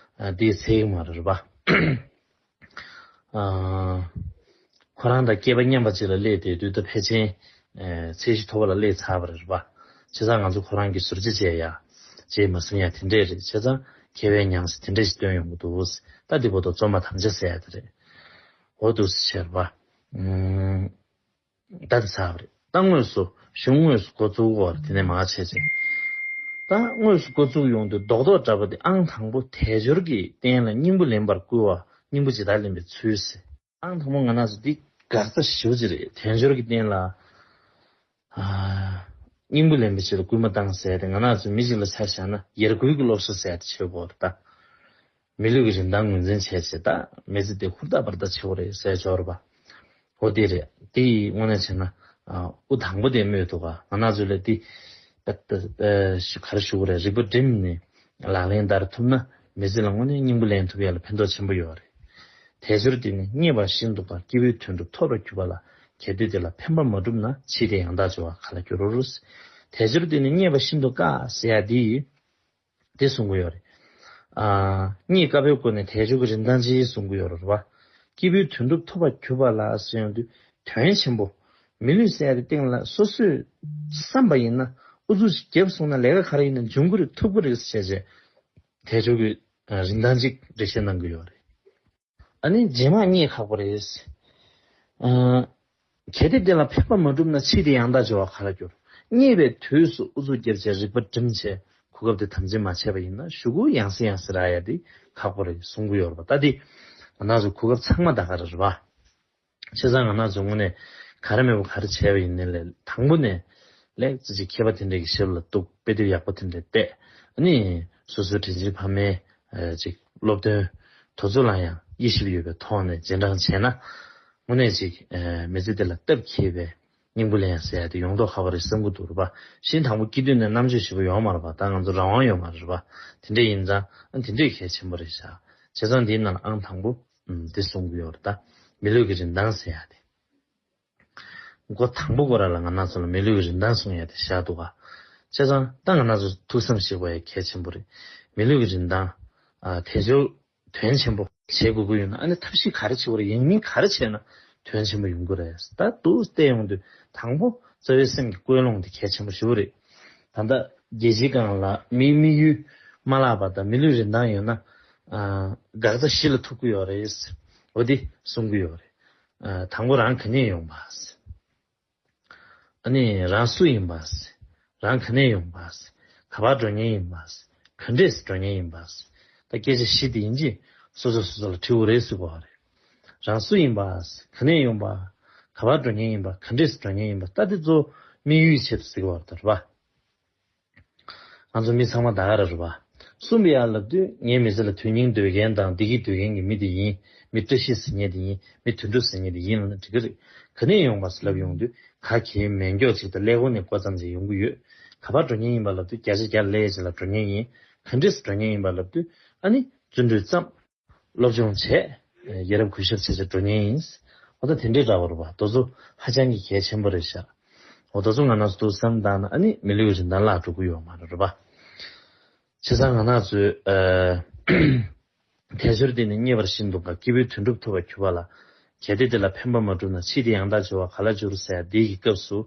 དེའི་ཚད་ཡིག་མ་རེད་པ། ཁོ་རང་དང་སྐལ་པ་མཉམ་པ་ཅིག་ལ་སླེབས་བསྡད་དུས་ད་ཕལ་ཆེར་ཚད་གཞི་མཐོ་པོ་ལ་སླེབས་ཚར་བ་རེད་པ། བྱས་ཙང་ང་ཚོ་ཁོ་རང་གི་ཟུར་བརྗེ་བྱས་ཡ་བྱས་མ་ཟིན་ཡ་དེ་འདྲས་རེད། བྱས་ཙང་མཁས་པའི་ཉམས་སུ་དེ་འདྲས་ཞིག་སྟོན་ཡོང་གི་འདུག་ད་འདི་བོ་དོ་རྩོམ་པ་དམ་བཅའ་ཟེར་ཡ་དེ་རེད། འོ་འདུག་སེ་བྱས་རེད་པ། ད་དེ་ཚར་བ་རེད། ད་དངོས་སུ་གཞུང་དངོས་སུ་འགོ་བཙུགས་པ་དེ་ནས་མར་བྱས་ཚེ། ད་དངོས་སུ་འགོ་བཙུགས་ཡོང་དུས་རྡོག་རྡོག་འདྲ་པོ་དེ་ཨང་དང་པོ་དལ་འབྱོར་གྱི་རྟེན་ལ་སྙིང་པོ་ལེན་པར་བསྐུལ་བ། སྙིང་པོ་ཇི་ལྟར་ལེན་པའི་ཚུལ་ཟེར། ཨང་དང་པོ་ང་རང་ཚོ་འདི་འགག་རྩ་ཞེ་པོ་ཅིག་རེད། དལ་འབྱོར་གྱི་རྟེན་ལ་ཨ་སྙིང་པོ་ལེན་པའི་ཆེད་དུ་སྐུལ་མ་བཏང་ཟེར་ཏེ་ང་རང་ཚོ་མི་གཅིག་ལ་ཆ་བཞག་ན་ཡར་སྐུལ་གྱི་སློབ་གསོ་ཟེར་ཏེ་བྱེད་དགོས་རེད་ད། མི་ལུས་ཀྱི་རིན་ཐང་ངོས་འཛིན་བྱས་བྱས་ད་མི་ཚེ་འདི་ཧུར་ཐག་འབར་ཐག་བྱེད་དགོས་རེད་ཟེར་འབྱོར་བ། འོ་དེ་རེད། དེ་ཡི་དངོས་གནས་བྱས་ན་ཨ་དབུ་དང་པོ་དེ་སྨོས་འདུག་ག་ང་རང་ཚོ་ལ་དེ་ཨ་ཨ་ག་རེ་ཞུ་དགོས་རེད། རིག་པ་བསྒྲིམས་ནས་ལག་ལེན་བསྟར་ཐུབ་ན་མི་ཚེ་ལ་དངོས་གནས་སྙིང་པོ་ལེན་ཐུབ་ཡ་ལ་ཕན་ཐོགས་ཆེན་པོ་ཡོད་རེད། དལ་འབྱོར་འདི་ནི་རྙེད་པ་ཤིན་ཏུ་དཀའ། སྐྱེས་བུའི་དོན་སྒྲུབ་ཐོབ་པར་གྱུར་པ་ལ། གལ་ཏེ་དེ་ལ་ཕན་པ་མ་བསྒྲུབས་ན། འཆི་སྟེ་ཡང་དག་འགྱུར་བ་ག་ལ་འགྱུར། དལ་འབྱོར་འདི་ནི་རྙེད་པ་ཤིན་ཏུ་དཀའ་ཟེར་ཡ་འདི་དེ་གསུང་གི་ཡོད་རེད། ཨ་རྙེད་དཀའ་བའི་སྒོ་ནས་དལ་འབྱོར་གྱི་རིན་ཐང་ཅིག་གསུང་གི་ཡོད་རེད་པ། སྐྱེས་བུའི་དོན་སྒྲུབ་ཐོབ་པར་གྱུར་པ་ལ་ཟེར་ཡོང་དུས་དོན་ཆེན་པོ། མི་ལུས་ཟེར་ཡ་དེ་སྟེང་ལ་སོ་སོས་བསམ་པ་ཡིན་ན་ཨུ་ཚུགས་ཤིག་བརྒྱབ་སོང་ན་ལས་ཀ་ག་རེ་ཡིན་ན་འབྱུང་གི་རེད། ཐུབ་ཀྱི་རེད་ཟེར་བྱས་རྗེས་དལ་འབྱོར་གྱི་རིན་ཐང་ཅིག་འགྲེལ་བཤད་གནང་གི་ཡོད་རེད། ཨ་ནི་རྗེས་མ་རྙེད་ཁག་པོ་རེད། ཨ་གལ་ཏེ་དེ་ལ་ཕན་པ་མ་བསྒྲུབས་ན། འཆི་སྟེ་ཡང་དག་འགྱུར་བ་ག་ལ་འགྱུར། རྙེད་པའི་དུས་སུ་ཨུ་ཚུགས་བརྒྱབ་བྱས་རིག་པ་བསྒྲིམས་བྱས་གོ་སྐབས་དེ་དམ་འཛིན་མ་བྱས་པ་ཡིན་ན་གཞུག་གུ་ཡང་སེ་ཡང་སེ་རག་ཡ་དེ་ཁག་པོ་རེད་གསུང་གི་ཡོད་རེད་པ། ད་དེ་ང་རང་ཚོ་གོ་སྐབས་ཚང་མ་ད་ག་རེ་རེད་པ། བྱས་ཙང་ང་རང་ཚོ་དངོས་གནས་ག་རེ་མེད་པ་ག་རེ་བྱས་པ་ཡིན་ནའི་ལས་དང་པོ་ནས་ལས་ཙི་ཙི་མཁས་པ་དེ་འདྲས་ཀྱི་ཞབས་ལ་གཏུགས། དཔེ་དེབ་ཡག་པོ་དེ་འདྲས་བལྟས། ཨ་ནི་སོ་སོའི་དྲིན་ཆེན་ཕ་མའི་ཨ་ཅིག་སློབ་སྟོན་དེ་ཚོ་ལ་ཡང་དབྱེ་ཞིབ་ཡོད་པའི་ཐོག་ནས་རྗེས་འབྲང་བྱས་ན། དངོས་གནས་ཅིག་ཨ་མི་ཚེ་འདི་ལ་སྟབས་འཁེལ་བའི་སྙིང་པོ་ལེན་ཟེར་ཡ་དེ་ཡོང་མདོག་ཁ་པོ་རེད་བསམ་གྱི་འདུག་རེད་པ། གཞན་དང་པོ་སྐྱེ་དུས་ནས་རྣམ་དཔྱོད་ཞེ་པོ་ཡོད་མ་རེད་པ། ད་ང་ཚོ་རང་དབང་ཡོད་མ་རེད་པ། དེ་འདྲས་ཡིན་ཙང་ཨ་དེ་འདྲས་གལ་ཆེན་པོ་རེད་ཤག་བྱས་ཙང་འདིའི་ནང་ལ་ཨང་དང་པོ་ཨམ་འདི་གསུང་གི་ཡོད་རེད་ད། མི་ལུས་ཀྱི་རིན་ཐང་ཟེར་ཡ་དེ། འགོ་དང་པོ་ཁོ་རང་ལ་ང་རང་ཚོ་ལ་མི་ལུས་ཀྱི་རིན་ཐང་གསུང་ཡ་དེ་བཞག་འདུག་ག་བྱས་ཙང་ད་ང་རང་ཚོ་ཐུགས་བསམ་བཞེས་དགོས་ཡ་གལ་ཆེན་པོ་རེད། མི་ལུས་ཀྱི་རིན་ཐང་ཨ་དལ་འབྱོར་དོན་ཆེན་པོ་བྱེད་དགོས་ཀྱི་ཡོད་ན་ཨ་ནི་ཐབས་ཤེས་ག་རེ་བྱེད་དགོས་རེད། ཡང་སྙིང་ག་རེ་བྱས་ན་དོན་ཆེན་པོ་ཡོང་གི་རེད། ད་འདུག་བལྟས་ཡོང་དུས་དང་པོ་རྩ་བའི་སེམས་ཀྱི་ཀུན་སློང་དེ་གལ་ཆེན་པོ་ཞེ་པོ་རེད། ད་ལྟ་རྒྱལ་སྤྱིའི་སྒང་ལ་མིའི་དམིགས་ཡུལ་མ་བརླག་པ་དང་མི་ལུས་རིན་ཐང་ཡོད་ན་ཨ་འགག་རྩ་བཞི་ལ་ཐུག་གི་ཡོད་རེད། འོ་དེ་གསུང་གི་ཡོད་རེད། ཨ་དང་པོ་རང་ག་ནས་ཡོང་པ། ཨ་ནི་རང་སུ་ཡིན་པ། རང་ག་ནས་ཡོང་པ། ག་པར་འགྲོ་མཁན་ཡིན་པ། ག་འདྲས་འགྲོ་མཁན་ཡིན་པ། ད་སྐད་ཆ་བཞི་དེ་ཡིན་གཅིག་སོ་སོ་སོ་སོ་ལ་དྲི་དགོས་རེད་ཟེར་གོ་བ་རེད། རང་སུ་ཡིན་པ། ག་ནས་ཡོང་པ། ག་པར་འགྲོ་མཁན་ཡིན་པ། ག་འདྲས་འགྲོ་མཁན་ཡིན་པ། ད་དེ་གཙོ་བོ་དམིགས་ཡུལ་ཆེད་དུ་ཟེར་གོ་བ་རེད་པ། ང་ཚོ་མི་ཚང་མ་ད་ག་རང་རེད་པ། གསུངས་པ་ཡ་ལབ་དུས་ངའི་མི་ཚེ་ལ་དོན་སྙིང་འདོད་མཁན་དང་བདེ་སྐྱིད་འདོད་མཁན་གྱི་མི་དེ་ཡིན། མི་བཀྲ་ཤིས་ཟེར་མཁན་དེ་ཡིན། མི་དོན་གྲུབ་ཟེར་མཁན་དེ་ཡིན་ལབ་ན་འགྲིག་གི་རེད། ག་ནས་ཡོང་པ་ཟེར་ལབ་ཡོང་དུས་ག་གེ་མེད་མགྱོགས་ཅིག་དང་ཀླད་ཀོར་ནས་བསྐོར་ཙམ་ཅིག་ཡོང་གི་ཡོད། ག་པར་འགྲོ་མཁན་ཡིན་པ་ལབ་དུས་བརྒྱ་ཆ་བརྒྱ་སླེབས་ཅིག་ལ་འགྲོ་མཁན་ཡིན། ག་འདྲས་འགྲོ་མཁན་ཡིན་པ་ལབ་དུས་ཨ་ནི་བརྩོན་འགྲུས་བརྩམས། སློབ་སྦྱོང་བྱས། ཡ་རབས་གུས་ཞབས་བྱས་བྱས་འགྲོ་མཁན་ཡིན། འོ་ད་དེ་འདྲའི་འདྲ་བོ་རེད་པ། དེ་ཚོ་ཧ་ཅང་གི་གལ་ཆེན་པོ་རེད་ཤག་འོ་དེ་ཚོ་ང་རང་ཚོ་ཐུགས་བསམ་བཏང་ན་ཨ་ནི་མི་ལུས་རིན་ཐང་བརླག་འགྲོ་གི་ཡོད་མ་རེད་པ། བྱས་ཙང་ང་རང་ཚོས་ཨ། དལ་འབྱོར་འདི་ནི་རྙེད་པར་ཤིན་ཏུ་དཀའ། སྐྱེས་བུའི་དོན་སྒྲུབ་ཐོབ་པར་གྱུར་པ་ལ། གལ་ཏེ་འདི་ལ་ཕན་པ་མ་བསྒྲུབས་ན། ཕྱིས་འདི་ཡང་དག་འབྱོར་བ་ག་ལ་འབྱོར། ཟེར་ཡ་འདི་གི་སྐབས་སུ།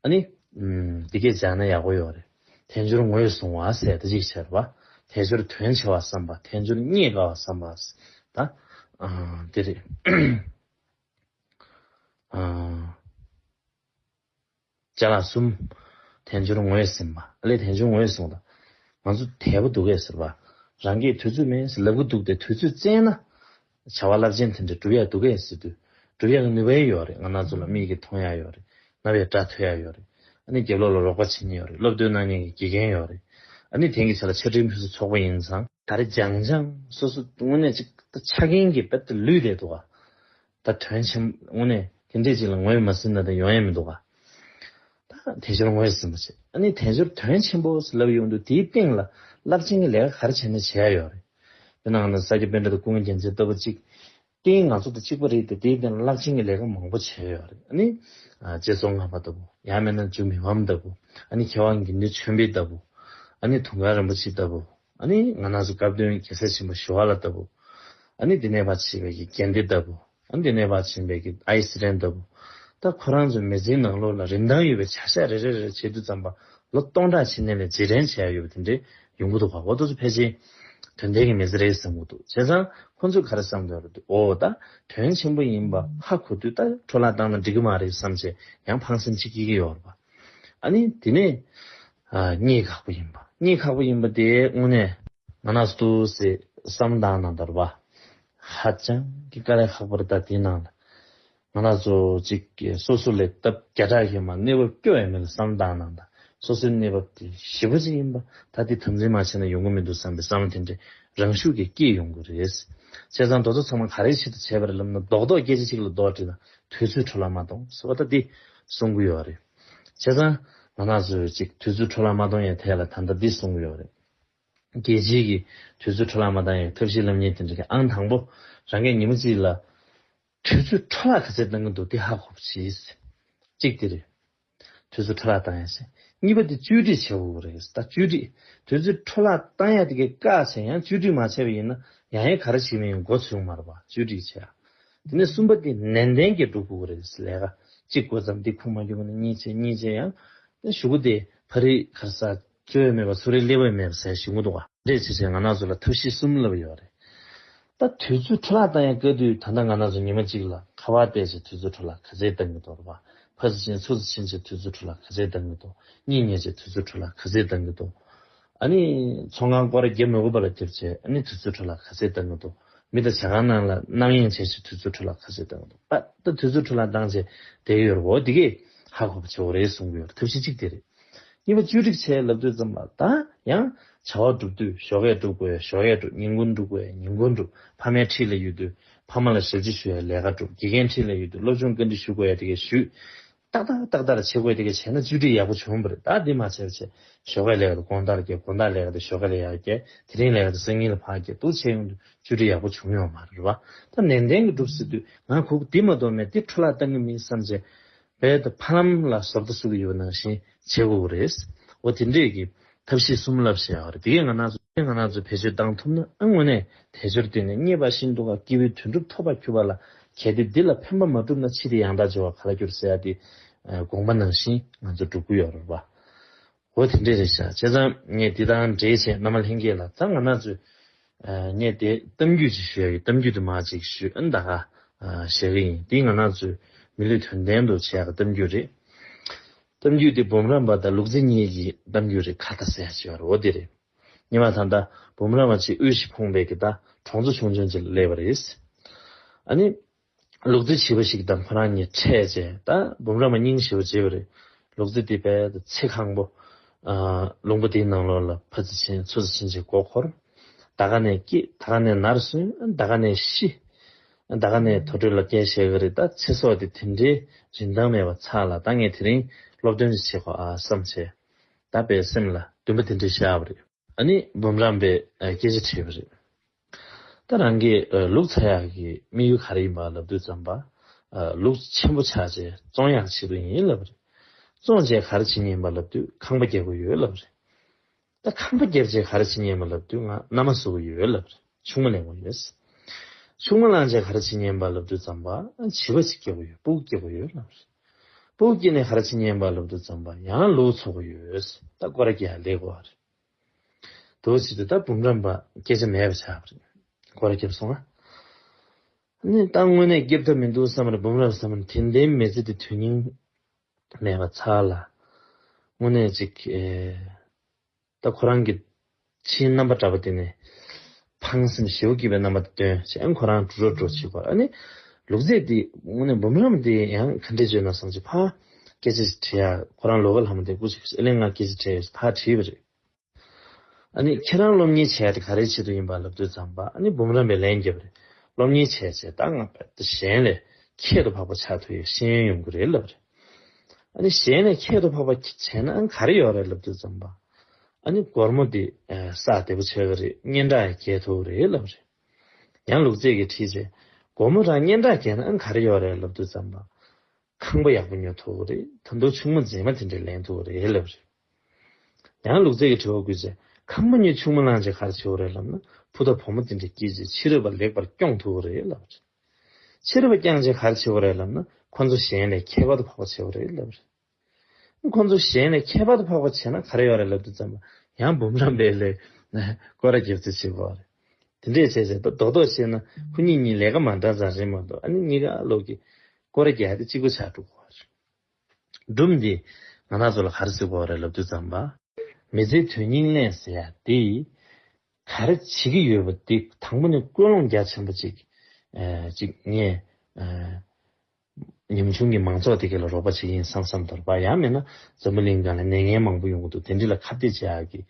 ཨ་ནི། ཨམ། འདི་སྐད་སྦྱར་ན་ཡག་པོ་ཡོད་རེད། དལ་འབྱོར་ངོས་བཟུང་བ་ཟེར་ཡ་འདི་ཅིག་བྱས་པ། དལ་འབྱོར་དོན་ཆེ་བ་བསམ་པ། དལ་འབྱོར་རྙེད་དཀའ་བ་བསམ་པ། ད། ཨ། འདི་རེད། ཨ། ཅ་ལག་གསུམ། དལ་འབྱོར་ངོས་ཟིན་པ། ཨ་ལས་དལ་འབྱོར་ངོས་བཟུང་དང་། ང་ཚོ་དལ་པོ་འདུག་གས་ཟེར་བ། རང་གིས་དུས་ཚོད་མེད་ཟེར་ལབ་གི་འདུག་སྟེ། དུས་ཚོད་བཙལ་ན། བྱ་བ་རླབས་ཆེན་དེ་འདྲ་སྒྲུབ་ཡ་འདུག་གས་ཟེར་དུས། སྒྲུབ་ཡ་གི་ནུས་པ་ཡོད་རེད། ང་རང་ཚོ་ལ་མིག་གིས་མཐོང་ཡ་ཡོད་རེད། རྣ་བས་སྒྲ་ཐོས་ཡ་ཡོད་རེད། ཨ་ནི་རྒྱབ་ལོགས་ལ་རོགས་པ་བྱེད་མཁན་ཡོད་རེད། སློབ་སྟོན་གནང་མཁན་གྱི་དགེ་རྒན་ཡོད་རེད། ཨ་ནི་དེང་གི་ཆ་ལ་ཆ་འཕྲིན་ཕུན་སུམ་ཚོགས་པ་ཡིན་ཙང་། ད་རེས་སྦྱང་སྦྱང་སོ་སོ་དངོས་གནས་ཅིག་ད་ཆ་རྐྱེན་གྱིས་རྦད་དེ་ལུས་བསྡད་འདུག་ག་ད་དོན་ཆེན་དངོས་གནས་དེ་འདྲས་ཅིག་ལ་ངོས་མ་ཟིན་ན་ད་ཡོང་ཡ་མི་འདུག་ག་ད་དལ་འབྱོར་ངོས་ཟིན་པ་བྱེད། ཨ་ནི་དལ་འབྱོར་དོན་ཆེན་པོ་ཟེར་ལབ་ཡོང་དུས། དེའི་སྟེང་ལ་རླབས་ཆེན་གྱི་ལས་ཀ་ག་རེ་བྱས་ནས་བྱས་ཡོད་རེད། དཔེར་ན་ང་ཚོ་ས་སྐྱ་པཎྜི་ཏ་ཀུན་དགའ་རྒྱལ་མཚན་ལྟ་བུ་གཅིག་རྟེན་ང་ཚོ་དང་གཅིག་པ་རེད་དེ། དེའི་སྟེང་ལ་རླབས་ཆེན་གྱི་ལས་ཀ་མང་པོ་བྱས་ཡོད་རེད། ཨ་ནི། ཨ། བྱེད་རྫོགས་སྔགས་པ་ལྟ་བུ། ཡང་མིན་ན་འཇུ་མི་ཕམ་ལྟ་བུ། ཨ་ནི་མཁས་དབང་དགེ་འདུན་ཆོས་འཕེལ་ལྟ་བུ། ཨ་ནི་དུང་དཀར་རིན་པོ་ཆེ་ལྟ་བུ། ཨ་ནི་ང་རང་ཚོ་སྐབས་དོན་རྒྱལ་སྲས་ཆེན་པོ་ཞི་བ་ལྷ་ལྟ་བུ། ཨ་ནི་དེ་ནས་ཕར་ཕྱིན་པའི་གི་དགེ་འདུན་ལྟ་བུ། ཨ། དེ་ནས་ཕར་ཕྱིན་པའི་གི་ཨའི་སི་རན་ལྟ་བུ། ད་ཁོ་རང་ཚོའི་མི་ཚེའི་ནང་ལོགས་ལ་རིན་ཐང་ཡོད་པའི་བྱ་གཞག་རེ་རེ་རེ་བྱེད་དུས་ཙམ་པ། ལོ་སྟོང་ཕྲག་ཕྱིན་ནས་ལས་རྗེས་དྲན་བྱས་ཡོད་པ་དེ་འདྲས་ཡོང་གི་འདུག་ག་འོ་དེ་ཚོ་ཕལ་ཆེར་དོན་ལྡན་གྱི་མི་ཚེ་རེད་བསམ་གྱི་འདུག་བྱས་ཙང་ཁོ་ཚོས་ག་རེ་བསམ་འདུག་རེད། འོ་ད་དོན་ཆེན་པོ་ཡིན་པ་ཧ་གོ་དུས། ད་འཕྲོ་བརླག་བཏང་ན་འགྲིག་གི་མ་རེད་བསམ་བྱས་ཡང་ཕངས་སེམས་ཅིག་སྐྱེ་གི་ཡོད་རེད་པ། ཨ་ནི་དེ་ནས། ཨ། རྙེད་ཁག་པོ་ཡིན་པ། རྙེད་ཁག་པོ་ཡིན་པ་དེ་དངོས་གནས་ང་རང་ཚོ་འདུག་སེ་བསམ་བློ་བཏང་ན་འདྲ་བ། ཧ་ཅང་གི་དཀའ་ལས་ཁག་པོ་རེད། ད་དེའི་ནང་ལ་ང་རང་ཚོ་གཅིག་གིས་སོ་སོ་ལས་སྟབས་བརྒྱ་ཕྲག་གིས་མར་གནས་བབ་སྐྱོ་བའི་མི་ལ་བསམ་བློ་བཏང་ན། ད་སོ་སོའི་གནས་བབ་དེ་ཞེ་པོ་ཅིག་ཡིན་པ། ད་དེ་དམ་འཛིན་མ་བྱས་ན་ཡོང་གི་མི་འདུག་བསམ་པའི་བསམ་བློ་དེ་འདྲ་རང་ཤུགས་ཀྱིས་སྐྱེས་ཡོང་གི་རེད། བྱས་ཙང་དེ་ཚོ་ཚང་མ་ག་རེའི་ཆེད་དུ་བྱས་པ་རེད་ལབ་ན། རྡོག་རྡོག་སྐད་ཆ་གཅིག་ལ་རྡོག་བསྒྲིལ་ན། དུས་ཚོད་འཕྲོ་བརླག་མ་གཏོང་ཟེར་བ་ད་འདི་གསུང་གི་ཡོད་རེད། བྱས་ཙང་ང་རང་ཚོས་ཅིག་དུས་ཚོད་འཕྲོ་བརླག་མ་གཏོང་ཡའི་ཐད་ལ་ད་ལྟ་འདི་གསུང་གི་ཡོད་རེད། རྒྱལ་སྤྱིའི་གི་དུས་ཚོད་འཕྲོ་བརླག་མ་བཏང་ཡའི་ཐབས་ཤེས་ལབ་མཁན་དེ་འདྲ་གི་ཨང་དང་པོ། རང་གིས་ཉི་མ་གཅིག་ལ་དུས་ཚོད་འཕྲོ་བརླག་ག་ཚད་བཏང་གི་འདུག་དེ་ཧ་གོ་བྱེད། གཅིག་དེ་རེད། དུས་ཚོད་འཕྲོ་བརླག་བཏང་ཡ་ཟེར། གཉིས་པ་དེ་བཅོས་སྒྲིག་བྱེད་དགོས་རེད། ད་བཅོས་སྒྲིག་དུས་ཚོད་འཕྲོ་བརླག་བཏང་ཡ་དེ་གའི་བཀག་བྱས་ཡང་བཅོས་སྒྲིག་མ་བྱས་པ་ཡིན་ན། ཡང་ཡང་ག་རེ་བྱེད་མིན་མགོ་ཚོས་མ་རེད་པ། བཅོས་སྒྲིག་བྱེད་ཡ། དེ་ནས་གསུམ་པ་དེ་ནན་ཏན་གྱིས་སྒྲུབ་དགོས་རེད། ལས་ཀ་གཅིག་འགོ་བརྩམས། འདི་ཁུངས་མ་འཁྱོལ་ན་གཉིས་བྱས། གཉིས་བྱས་ཡང་ཞུ་གུ་དེ་ཕ་རི་གར་ས་རྩོད་མེད་པ་ཚུར་རེ་སླེབས་པ་མེད་པ་ཟེར་ཞུ་གི་འདུག་ག་འདྲས་བྱས་བྱས་ང་རང་ཚོ་ལ་ཐབས་ཤེས་གསུམ་ལབ་ཡོད་རེད། ད་དུས་ཚོད་འཕྲོ་བརླག་བཏང་ཡ་དཀའ་དུས། ད་ལྟ་ང་རང་ཚོ་ཉི་མ་གཅིག་ལ་ཁ་པར་བལྟས་བྱས་དུས་ཚོད་འཕྲོ་བརླག་ག་ཚད་བཏང་གི་འདུག་རེད་པ། ཕ་ཙི་ཕྱིན་ཚུ་ཙི་ཕྱིན་བྱས་དུས་ཚོད་འཕྲོ་བརླག་ག་ཚད་བཏང་གི་འདུག་གཉིད་ཉལ་བྱས་དུས་ཚོད་འཕྲོ་བརླག་ག་ཚད་བཏང་གི་འདུག་ཨ་ནི་ཚོང་ཁང་སྐོར་ར་བརྒྱབ་མི་དགོས་པ་ལ་བརྒྱབ་བྱས། ཨ་ནི་དུས་ཚོད་འཕྲོ་བརླག་ག་ཚད་བཏང་གི་འདུག་མི་དང་ཇ་ཁང་ནང་ལ་གནང་ཡིན་བྱས་བྱས་དུས་ཚོད་འཕྲོ་བརླག་ག་ཚད་བཏང་གི་འདུག་ད་ད་དུས་ཚོད་འཕྲོ་བརླག་བཏང་བྱས་བསྡད་ཡོད་རེད་པ། འོ་དེ་གས་ཧ་གོ་བ་བྱེད་དགོས་རེད་གསུང་གི་ཡོད་རེད། ཐབས་ཤེས་གཅིག་དེ་རེད། གཉིས་པ་བཅོས་སྒྲིག་བྱས་ལབ་དུས་ཙམ་པ། ད་ཡང་བྱ་བ་སྒྲུབ་དུས་ཞོགས་ཀས་སྒྲུབ་དགོས་ཡ་ཞོགས་ཀས་སྒྲུབ། ཉིན་གུང་སྒྲུབ་དགོས་ཡ་ཉིན་གུང་སྒྲུབ། ཕ་མའི་འཁྲིས་ལ་ཡོད་དུས་ཕ་མ་ལ་ཞབས་ཕྱི་ཞུ་ཡ་ལས་ཀ་སྒྲུབ། དགེ་རྒན་འཁྲིས་ལ་ཡོད་དུས་སློབ་སྦྱོང་བཀའ་འདྲི་ཞུ་དགོས་ཡ་དེ་གས་ཞུས། ཏག་ཏག་ཏག་ཏག་ལ་བྱེད་དགོས་དེ་གས་བྱས་ན་བཅོས་སྒྲིག་ཡག་པོ་བྱུང་བ་རེད། ད་འདི་མ་བྱས་པ་བྱས་ཞོགས་ཀས་ལས་ཀ་དེ་དགོང་དག་ལ་བསྐྱལ། དགོང་དག་ལས་ཀ་དེ་ཞོགས་ཀས་ལ་ཡར་བསྐྱལ། དེ་རིང་ལས་ཀ་དེ་སང་ཉིན་ལ་ཕར་བསྐྱལ། འདུག་བྱས་ཡོང་དུས་བཅོས་སྒྲིག་ཡག་པོ་བྱུང་ཡོད་མ་རེད་པ། ད་ནན་ཏན་གྱིས་སྒྲུབ་ཟེར་དུས་ང་ཁོ་འདི་མ་གཏོགས་མེད། འདི་འཕྲོ་བརླག་བཏང་གི་མིན་བསམ་བྱས། རྦད་དེ་ཕ་ལམ་ལ་བཟོ་ལྟ་བཟོ་གི་ཡོད་པ་ནང་བཞིན་བྱེད་དགོས་ཀྱི་རེད། འོ་དེ་འདྲས་ཀྱི་ཐབས་ཤེས་གསུམ་ལབ་བཤད་ཡོད་རེད། དེ་གས་ང་རང་ཚོ་ང་རང་ཚོས་བེད་སྤྱོད་བཏང་ཐུབ་ན། ཨ་དངོས་གནས་དལ་འབྱོར་དེ་ནི་རྙེད་པར་ཤིན་ཏུ་དཀའ། སྐྱེས་བུའི་དོན་སྒྲུབ་ཐོབ་པར་གྱུར་པ་ལ། གལ་ཏེ་འདི་ལ་ཕན་པ་མ་བསྒྲུབས་ན། ཕྱིས་དེ་ཡང་དག་འབྱོར་བ་ག་ལ་འགྱུར། ཟེར་ཡ་དེ་དགོངས་པ་ནང་བཞིན་ང་ཚོ་སྒྲུབ་ཀྱི་ཡོད་རེད་པ། འོ་དེ་འདྲས་རེད་ཤག་བྱས་ཙང་ངས་འདི་དང་འབྲེལ་བྱས་རྣམ་པ་ལྷན་རྒྱས་ལ། ད་ང་རང་ཚོས་ངས་དེ་གཏམ་རྒྱུད་ཅིག་ཞུ་ཡ་ཡོད། གཏམ་རྒྱུད་དེ་མར་ཅིག་ཞུས། ཨ་ནི་ད་ག་བཤད་གི་ཡིན། དེ་ང་རང་ཚོའི་མི་ལུས་དོན་ལྡན་དུ་བྱེད་ཡག་གི་གཏམ་རྒྱུད་རེད། གཏམ་རྒྱུད་དེ་འབུམ་རམས་པ་དང་ལུག་རྫི་གཉིས་ཀྱི་གཏམ་རྒྱུད་རེད། ཁ་བརྡ་ཟེར་ཡ་ཅིག་ཡོད་རེད། འོ་དེ་རེད། སྔོན་མ་ད་ལྟ་འབུམ་རམས་པ་ཅིག་དབུལ་ཞིང་ཕོངས་པའི་གི་ད་གྲོང་ཚོ་ཆུང་ཆུང་ཅིག་ལ་སླེབས་པ་རེད། ཨ་ནི། ལུག་རྫི་བྱིས་པ་ཞིག་དང་ཁོ་རང་གཉིས་འཕྲད་བྱས། ད་འབུམ་རམས་པ་སྙིང་རྗེ་པོ་བྱས་པ་རེད། ལུག་རྫི་དེ་རྦད་དེ་ཚེ་གང་པོ། ཨ། ལུང་པ་དེའི་ནང་ལོགས་ལ་ཕ་ཙི་ཕྱིན་ཚུ་ཙི་ཕྱིན་བྱས་མགོ་འཁོར། ད་ག་ནས་སྐྱེས། ད་ག་ནས་ནར་སོན། ད་ག་ནས་ཤི། ད་ག་ནས་དུར་ཁྲོད་ལ་བསྐྱལ་བཞག་གི་རེད། ད་ཚེ་སྲོག་དེ་དེ་འདྲའི་རིན་ཐང་མེད་པ་ཚར་ལ། ད་ངས་དེ་རིང་སློབ་སྟོན་ཅིག་བྱེད་དགོས་ཨ་བསམ་བྱས། ད་དཔེ་སེམས་ལ་འདུན་པ་དེ་འདྲ་བཞག་པ་རེད། ཨ་ནི་འབུམ་རམས་པས་སྐད་ཆ་དྲིས་པ་རེད། ད་རང་གིས་ལུག་འཚོ་ཡག་གི་དམིགས་ཡུལ་ག་རེ་ཡིན་པ་ལབ་དུས་ཙམ་པ། ལུག་ཆེན་པོ་ཆགས་བྱས་བཙོང་ཡག་ཆེད་དུ་ཡིན་ལབ་པ་རེད། བཙོང་བྱས་ག་རེ་བྱེད་ཀྱི་ཡིན་པ་ལབ་དུས་ཁང་པ་རྒྱག་དགོས་ཡོད་ལབ་པ་རེད། ད་ཁང་པ་བརྒྱབ་བྱས་ག་རེ་བྱེད་ཉན་པ་ལབ་དུས། ང་མནའ་མ་བཟོ་གི་ཡོད་ལབ་རེད། ཆུང་མ་ལེན་དགོས་ཡོད། ཆུང་མ་བླངས་བྱས་ག་རེ་བྱེད་ཉན་པ་ལབ་དུས་ཙམ་པ། བྱིས་པ་ཅིག་སྐྱེ་དགོས་ཡོད། སྤུ་གུ་སྐྱེ་དགོས་ཡོད་ལབ་རེད། སྤུ་གུ་སྐྱེས་ནས་ག་རེ་བྱེད་ཉན་པ་ལབ་དུས་ཙམ་པ། ཡང་ལུག་འཚོ་དགོས་ཡོད། ད་སྐོར་ར་རྒྱག་ལས་དགོས་པ་རེད། དེ་བྱེད་དུས་ད་འབུམ་རམས་པ་སྐད་ཆ་མེད་པ་ཆགས་པ་རེད། སྐོར་ར་བརྒྱབ་སོང་ང་། ནི་ད་དངོས་གནས་སྐྱོབ་ཐབས་མི་འདུག་བསམ་རེད། འབུམ་རམས་བསམ་རེད། དེ་འདྲའི་མི་ཚེ་འདི་དོན་སྙིང་མེད་པ་ཚར་ལ། དངོས་གནས་ཅིག་ཨེ། ད་ཁོ་རང་གི་ཕྱིའི་རྣམ་པ་འདྲ་པོ་དེ་ནས་ཕངས་སེམས་ཞེ་པོ་སྐྱེས་པའི་རྣམ་པ་དེ་སྟོན་བྱས། ཁོ་རང་འགྲོ་འགྲོ་འགྲོ་བྱེད་པ། ཨ་ནི་ལུག་རྫི་དེ་དངོས་གནས་འབུམ་རམས་དེ་ཡང་ག་འདྲས་བྱས་ན་བསམ་བྱས། ཕར་སྐད་ཆ་ཞིག་དྲིས་ཡ། ཁོ་རང་ལོགས་ཀ་ལྷ་མོ་དེ་སྐུ་ཞིག་ཨེ་ལས་ང་སྐད་ཆ་དྲིས་ཡ་ཕར་དྲིས་པ་རེད། ཨ་ནི་ཁྱེད་རང་སློབ་གཉེར་བྱས་ཏེ་ག་རེ་ཆེད་དུ་ཡིན་པ་ལབ་དུས་ཙམ་པ། ཨ་ནི་འབུམ་རམས་པས་ལན་བརྒྱབ་པ་རེད། སློབ་གཉེར་བྱས་བྱས་ད་ང་གཞན་ལས་ཁྱད་དུ་འཕགས་པ་ཆགས་ཐུབ་ཡ་ཤེས་ཡོན་ཡོང་གི་རེད་ལབ་རེད། ཨ་ནི་གཞན་ལས་ཁྱད་དུ་འཕགས་པ་བྱས་ན་ཨ་ག་རེ་ཡོད་རེད་ལབ་དུས་ཙམ་པ། ཨ་ནི་སྒོར་མོ་དེ་ཨ་བསགས་བདེ་པོ་བྱེད་ཀྱི་རེད། སྙན་གྲགས་ཡང་རྒྱས་ཐུབ་ཀྱི་རེད་ལབ་རེད། ཡང་ལུག་རྫི་གིས་དྲིས་བྱས། སྒོར་མོ་རང་སྙན་གྲགས་རྒྱས་ན་ཨ་ག་རེ་ཡོད་རེད་ལབ་དུས་ཙམ་པ། ཁང་པ་ཡག་པོ་ཉོ་ཐུབ་ཀྱི་རེད། ད་དུང་ཆུང་མ་མཛེས་མ་དེ་འདྲ་ལེན་ཐུབ་ཀྱི་རེད་ལབ་རེད། ཡང་ལུག་རྫི་གིས་དྲི་བ་བཀོད་བྱས། ཁང་པ་ཉོས་ཆུང་མ་བླངས་བྱས་ག་རེ་བྱེད་དགོས་རེད་ལབ་ན། བུ་དང་བུ་མོ་དེ་འདྲ་སྐྱེས་བྱས་ཕྱི་རོལ་པ་ལེགས་པར་སྐྱོང་ཐུབ་ཀྱི་རེད་ལབ་རེད། ཕྱི་རོལ་པ་སྐྱོང་བྱས་ག་རེ་བྱེད་དགོས་རེད་ལབ་ན། ཁོ་ཚོ་གཞན་ལས་ཁྱད་པར་དུ་འཕགས་པ་བྱེད་དགོས་རེད་ལབ་རེད། ཁོ་ཚོ་གཞན་ལས་ཁྱད་པར་དུ་འཕགས་པ་བྱས་ན་ག་རེ་ཡོད་རེད་ལབ་དུས་ཙམ་པ། ཡང་འབུམ་རམས་པས་ལས་སྐོར་ར་རྒྱབ་རྩིས་བྱེད་དགོས་རེད། དེ་འདྲས་བྱས་བྱས་ད་རྡོག་རྡོག་བཤད་ན་ཁོ་གཉིས་གཉིས་ལས་ཀ་མ་འདྲ་ཙམ་རེད་མ་གཏོགས། ཨ་ནི་གཉིས་ཀ་ལོག་གི་སྐོར་ར་རྒྱག་དེ་གཅིག་པ་ཆགས་འགྲོ་གི་རེད། སྒྲུང་འདི་ང་རང་ཚོ་ལ་ག་རེ་ཟེར་དགོས་རེད་ལབ་དུས་ཙམ་པ། མི་ཚེའི་དོན་སྙིང་ལས་ཟེར་ཡ་འདི་ག་རེ་བྱེད་ཀྱི་ཡོད་པ་འདི་དང་པོ་ནས་ཀུན་སློང་རྒྱ་ཆེན་པོ་ཅིག་ཨ་ཅིག་ངས་ཨ་ཉམ་ཆུང་གི་མང་ཚོགས་དེ་ག་ལ་རོགས་པ་བྱེད་ཀྱི་ཡིན་བསམ་བསམ་འདོར་བ། ཡང་མིན་ན་འཛམ་བུ་གླིང་སྒང་ལ་ནད་ངན་མང་པོ་ཡོང་གི་འདུག་དེ་འདི་ལ་ཁ་གཏད་བྱེད་ཡག་གི་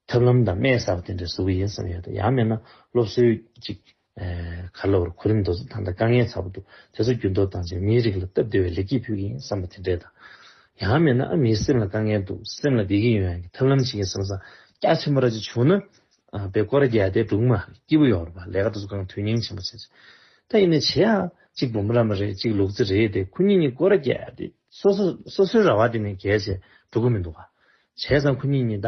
ཐབས་ལམ་དང་སྨན་གསར་པ་དེ་འདྲ་བཟོ་གི་ཡིན་བསམ་ཡོད་དེ། ཡང་མིན་ན་སློབ་གསོའི་ཅིག་ཨ་ག་ལབ་རེད། གོ་རིམ་དེ་ཚོ་ད་ལྟ་དཀའ་ངལ་ཚ་པོ་འདུག་དེ་ཚོ་འགྱུར་ལྡོག་བཏང་བྱས་མིའི་རིགས་ལ་སྟབས་བདེ་བའི་ལེགས་སྐྱེས་ཕུལ་གྱི་ཡིན་བསམ་པ་དེ་འདྲས་དང་། ཡང་མིན་ན་ཨ་མིའི་སེམས་ལ་དཀའ་ངལ་འདུག་སེམས་ལ་བདེ་སྐྱིད་ཡོང་ཡག་གི་ཐབས་ལམ་བྱེད་ཀྱི་ཡིན་བསམ་བསམ་རྒྱ་ཆེན་པོ་ར་ཅིག་བྱུང་ན། ཨ་དཔེ་སྐོར་ར་རྒྱག་དེ་སྒྲུང་མ་སྐྱིད་པོ་ཡོད་རེད་པ། ལས་ཀ་དེ་ཚོ་གང་དོན་སྙིང་ཆེན་པོ་བྱས་བྱས། ད་ཡིན་ནའི་བྱེད་ཡག་གཅིག་འབུམ་རམས་པ་རེད། གཅིག་ལུག་རྫི་རེད་དེ། ཁོ་གཉིས་གཉིས་སྐོར་ར་རྒྱག་དེ་སོ་སོ་སོ་སོའི་ར་བ་དེ་ནས་བརྒལ་བྱས་འགྲོ་གི་མི་འདུག་ག་བྱས་ཙང་ཁོ་གཉིས་གཉིས་ད་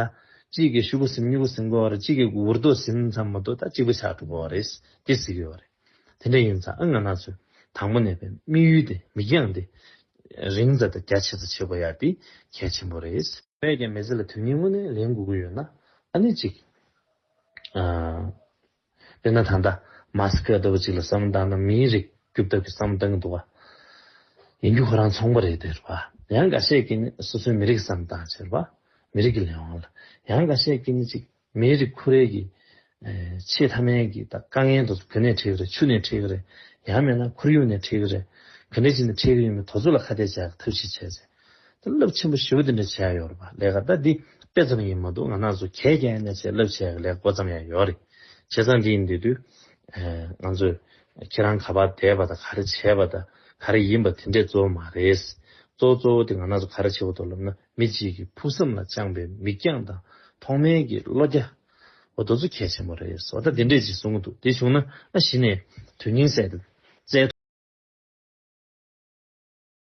གཅིག་གིས་ཤུག་པ་ཟིན་སྨྱུ་གུ་ཟིན་དགོས་པ་རེད། གཅིག་གིས་འུར་རྡོ་ཟིན་ཙམ་མ་གཏོགས་ད་གཅིག་པ་ཆགས་འགྲོ་གི་རེད། དེ་ཟེར་གྱི་ཡོད་རེད། དེ་འདྲ་ཡིན་ཙང་ཨ་ང་རང་ཚོས་དང་པོ་ནས་པའི་དམིགས་ཡུལ་དེ་མིག་རྒྱང་དེ་རིང་ཙམ་དང་རྒྱ་ཆེ་ཙམ་བྱེད་དགོས་ཡག་དེ་གལ་ཆེན་པོ་རེད། བས་ཀྱང་མི་ཚེ་ལ་དོན་སྙིང་དངོས་གནས་ལེན་དགོས་ཀྱི་ཡོད་ན། ཨ་ནི་གཅིག་ཨ་དཔེར་ན་ད་ལྟ་མཱ་སི་ཀེ་ལྟ་བུ་ཅིག་ལ་བསམ་བློ་བཏང་ན་མིའི་རིགས་སྐྱོབ་ཐབས་ཀྱི་བསམ་བློ་བཏང་གི་འདུག་ག་ཡིན་རྒྱུ་ཁོ་རང་ཚོང་པ་རེད་དེ་རེད་པ། ཡང་འགའ་ཤས་ཀྱིས་ནི་སོ་སོའི་མི་རིགས་བསམ་བློ་བཏང་བྱས་རེད་པ། མི་རིགས་ཀྱི་ལས་དབང་ལ། ཡང་འགའ་ཤས་ཀྱིས་ནི་ཅིག་མིའི་རིགས་ཁོ་རའི་གི་ཨེ་ཆེས་མཐའ་མའི་གི་ད་དཀའ་ངལ་དེ་ཚོ་བོད་ནས་འཕྲད་ཀྱི་རེད། ཆུ་ནས་འཕྲད་ཀྱི་རེད། ཡང་མིན་ན་ཁོར་ཡུག་ནས་འཕྲད་ཀྱི་རེད། ག་འདྲ་བྱས་ནས་འཕྲད་ཀྱི་ཡོད་མེད་དེ་ཚོ་ལ་ཁ་གཏད་བྱ་ཐབས་ཤེས་བྱས་ཚེ། ད་རླབས་ཆེན་པོ་ཞེ་པོ་དེ་འདྲ་བྱས་ཡོད་རེད་པ། ལས་ཀ་ད་འདི་དཔེ་ཙམ་ཡིན་མ་གཏོགས་ང་རང་ཚོ་གལ་རྐྱེན་ནས་བྱས་རླབས་ཆེ་ཡག་ལས་འགོ་བརྩམས་ཡག་ཡོད་རེད། བྱས་ཙང་འདི་ཡིན་དུས་དུས་ཨེ་ང་ཚོས་ཁྱེད་རང་ག་པར་བསྡད་པ་དང་ག་རེ་བྱས་པ་དང་ག་རེ་ཡིན་པ་དེ་འདྲས་གཙོ་བོ་མ་རེད། གཙོ་བོ་གཙོ་བོ་དེ་ང་རང་ཚོ་ག་རེ་བྱེད་དགོས་འདུག་ལབ་ན། མི་གཅིག་གི་ཕུགས་བསམ་ལ་བཅངས་པའི་མིག་རྒྱང་དང་ཐོག་མའི་གི་བློ་རྒྱ། འོ་དེ་ཚོ་གལ་ཆེན་པོ་རེད་ཟེར་བ། ད་དེ་འདྲས་ཅིག་གསུང་གི་འདུག་དེ་བྱུང་ན་ཨ་གཞི་ནས་དོན་སྙིང་ཟེར་དེ་བཙལ།